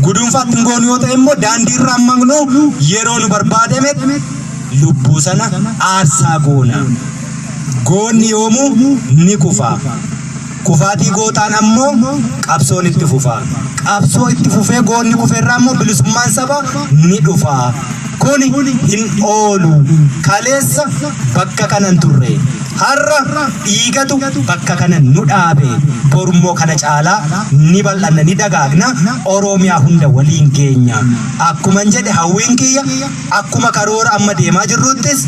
Guduunfaatti hin goonu yoo ta'e immoo daandii irraa maqnu, yeroo nu barbaadametti lubbuu sana aarsaa goona. Goonni yoomuu ni kufa. Kufaatii gootaan ammoo qabsoon itti fufa. Qabsoo itti fufee goonni kufe irraa immoo bilisummaan saba ni dhufa. Kuni hin oolu. Kaleessa bakka kanan turre. Har'a dhiigatu bakka kana nu dhaabe. Borummoo kana caalaa ni bal'anna, ni dagaagna. Oromiyaa hunda waliin geenya. Akkuman jedhe, hawwiin kiyya akkuma karoora amma deemaa jirruttis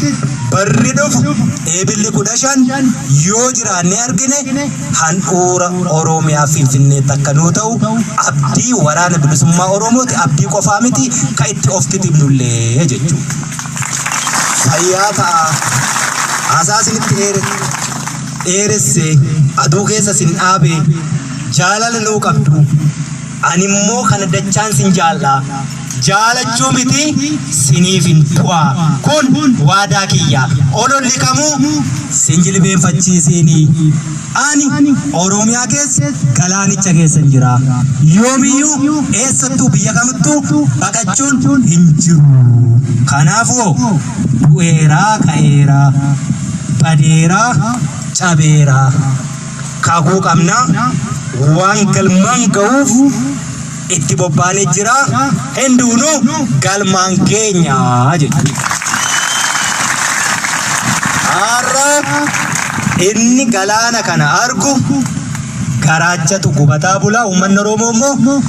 barri dhufu Eebilli 15 yoo jiraannee argine handhuura Oromiyaa Finfinneetti akka nuu ta'u abdii Waraana Bilisummaa Oromooti, abdii qofaa miti, ka itti of kitibnullee jechuudha. Fayyaa ta'a. Haasaa isinitti dheeresse, aduu keessa sin dhaabe, jaalala nuu qabdu. Ani immoo kana dachaan sin jaalla. Jaalachuu miti, siniif hin du'a. Kun waadaa kiyya. Ololli kamuu sin jilbeenfachiisiini. Ani Oromiyaa keessa galaanicha keessa hin jira. Yoomiyyuu, eessattuu, biyya kamittuu baqachuun hin jiru. Kanaafuu du'eeraa ka'eeraa, badeeraa cabeeraa. Kakuu qabna. Waan galmaan ga'uuf itti bobbaanee jira. Hinduunu galmaan keenya jechuudha. Har'a inni galaana kana argu garaachatu gubataa bula. Uummanni Oromoo immoo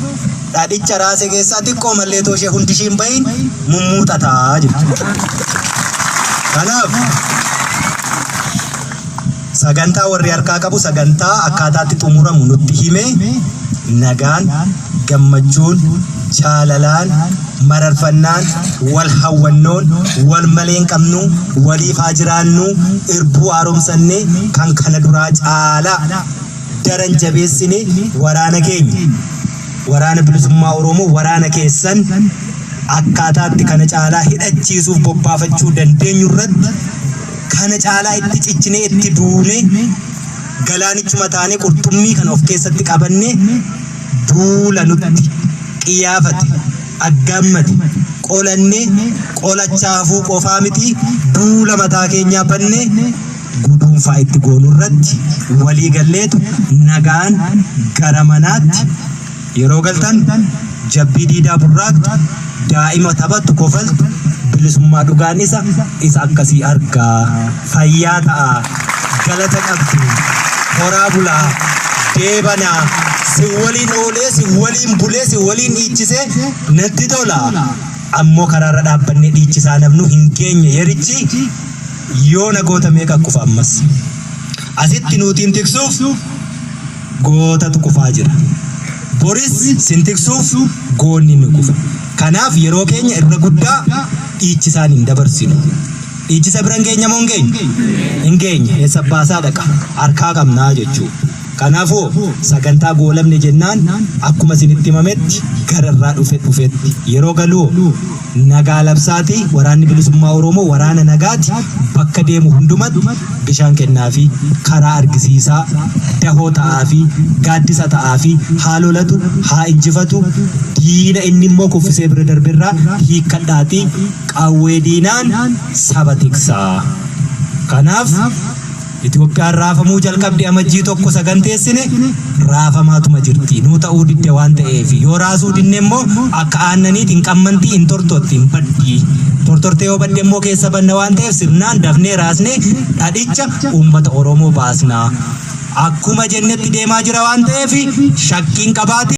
dhadhicha raasee keessaa xiqqoo mallee ishee hundi ishee hin bahin mummuuxataa jechuudha. Kanaaf sagantaa warri harkaa qabu sagantaa akkaataatti xumuramu nutti hime, nagaan, gammachuun, jaalalaan, mararfannaan, wal hawwannoon, wal malee hin qabnu, waliif haa jiraannu, irbuu haaromsannee kan kana duraa caalaa daran jabeessine waraana keenya, Waraana Bilisummaa Oromoo, waraana keessan akkaataatti kana caalaa hidhachiisuuf bobbaafachuu dandeenyu irratti kana caalaa itti cichinee, itti duune, galaanichuma taanee qurxummii kana of keessatti qabannee duula nutti qiyyaafate aggaammate qolannee, qolachaafuu qofaa miti, duula mataa keenyaa bannee guduunfaa itti goonu irratti walii galleetu nagaan gara manaatti yeroo galtan, jabbii diidaa burraaqxu, daa'ima taphattu, kofaltu, bilisummaa dhugaan isa akkasii argaa. Fayyaa ta'a, galata qabdu, horaa bulaa, deebanaa. Sin waliin oolee, sin waliin bulee, sin waliin dhiichisee natti tola. Ammoo karaarra dhaabbannee dhiichisaa namnu hin geenye yerichi. Yoona goota meeqa kufa ammas? Asitti nuutiin tiksuuf gootatu kufaa jira. Boris sin tiksuuf goonni ni kufa. Kanaaf yeroo keenya irra guddaa dhiichisaan hin dabarsinu. Dhiichisa bira hin geenya moo hin geenyu? Hin geenya. Eessa baasaa dhaqa? Harkaa qabnaa jechuu. Kanaafuu sagantaa goolabne jennaan akkuma isinitti himametti gara irraa dhufe dhufetti yeroo galuu nagaa labsaati. Waraanni Bilisummaa Oromoo waraana nagaati. Bakka deemu hundumatti bishaan kennaafi, karaa argisiisaa, dahoo ta'aafi, gaaddisa ta'aafi. Haa lolatu, haa injifatu diina. Inni immoo kuffisee bira darbirraa hiikkadhaatii qawwee diinaan saba tiksaa. Kanaaf Itoophiyaan raafamuu jalqabde. Amajjii 1 saganteessine, raafamaatuma jirti. Nuu ta'uu didde waan ta'eef, yoo raasuu dinne immoo akka aannaniiti hin qammantii, hin tortorti, hin baddi. Tortortee yoo badde immoo keessa banna waan ta'eef sirnaan dafnee raasnee dhadhicha uummata Oromoo baasna. Akkuma jennetti deemaa jira waan ta'eef shakkiin qabaati.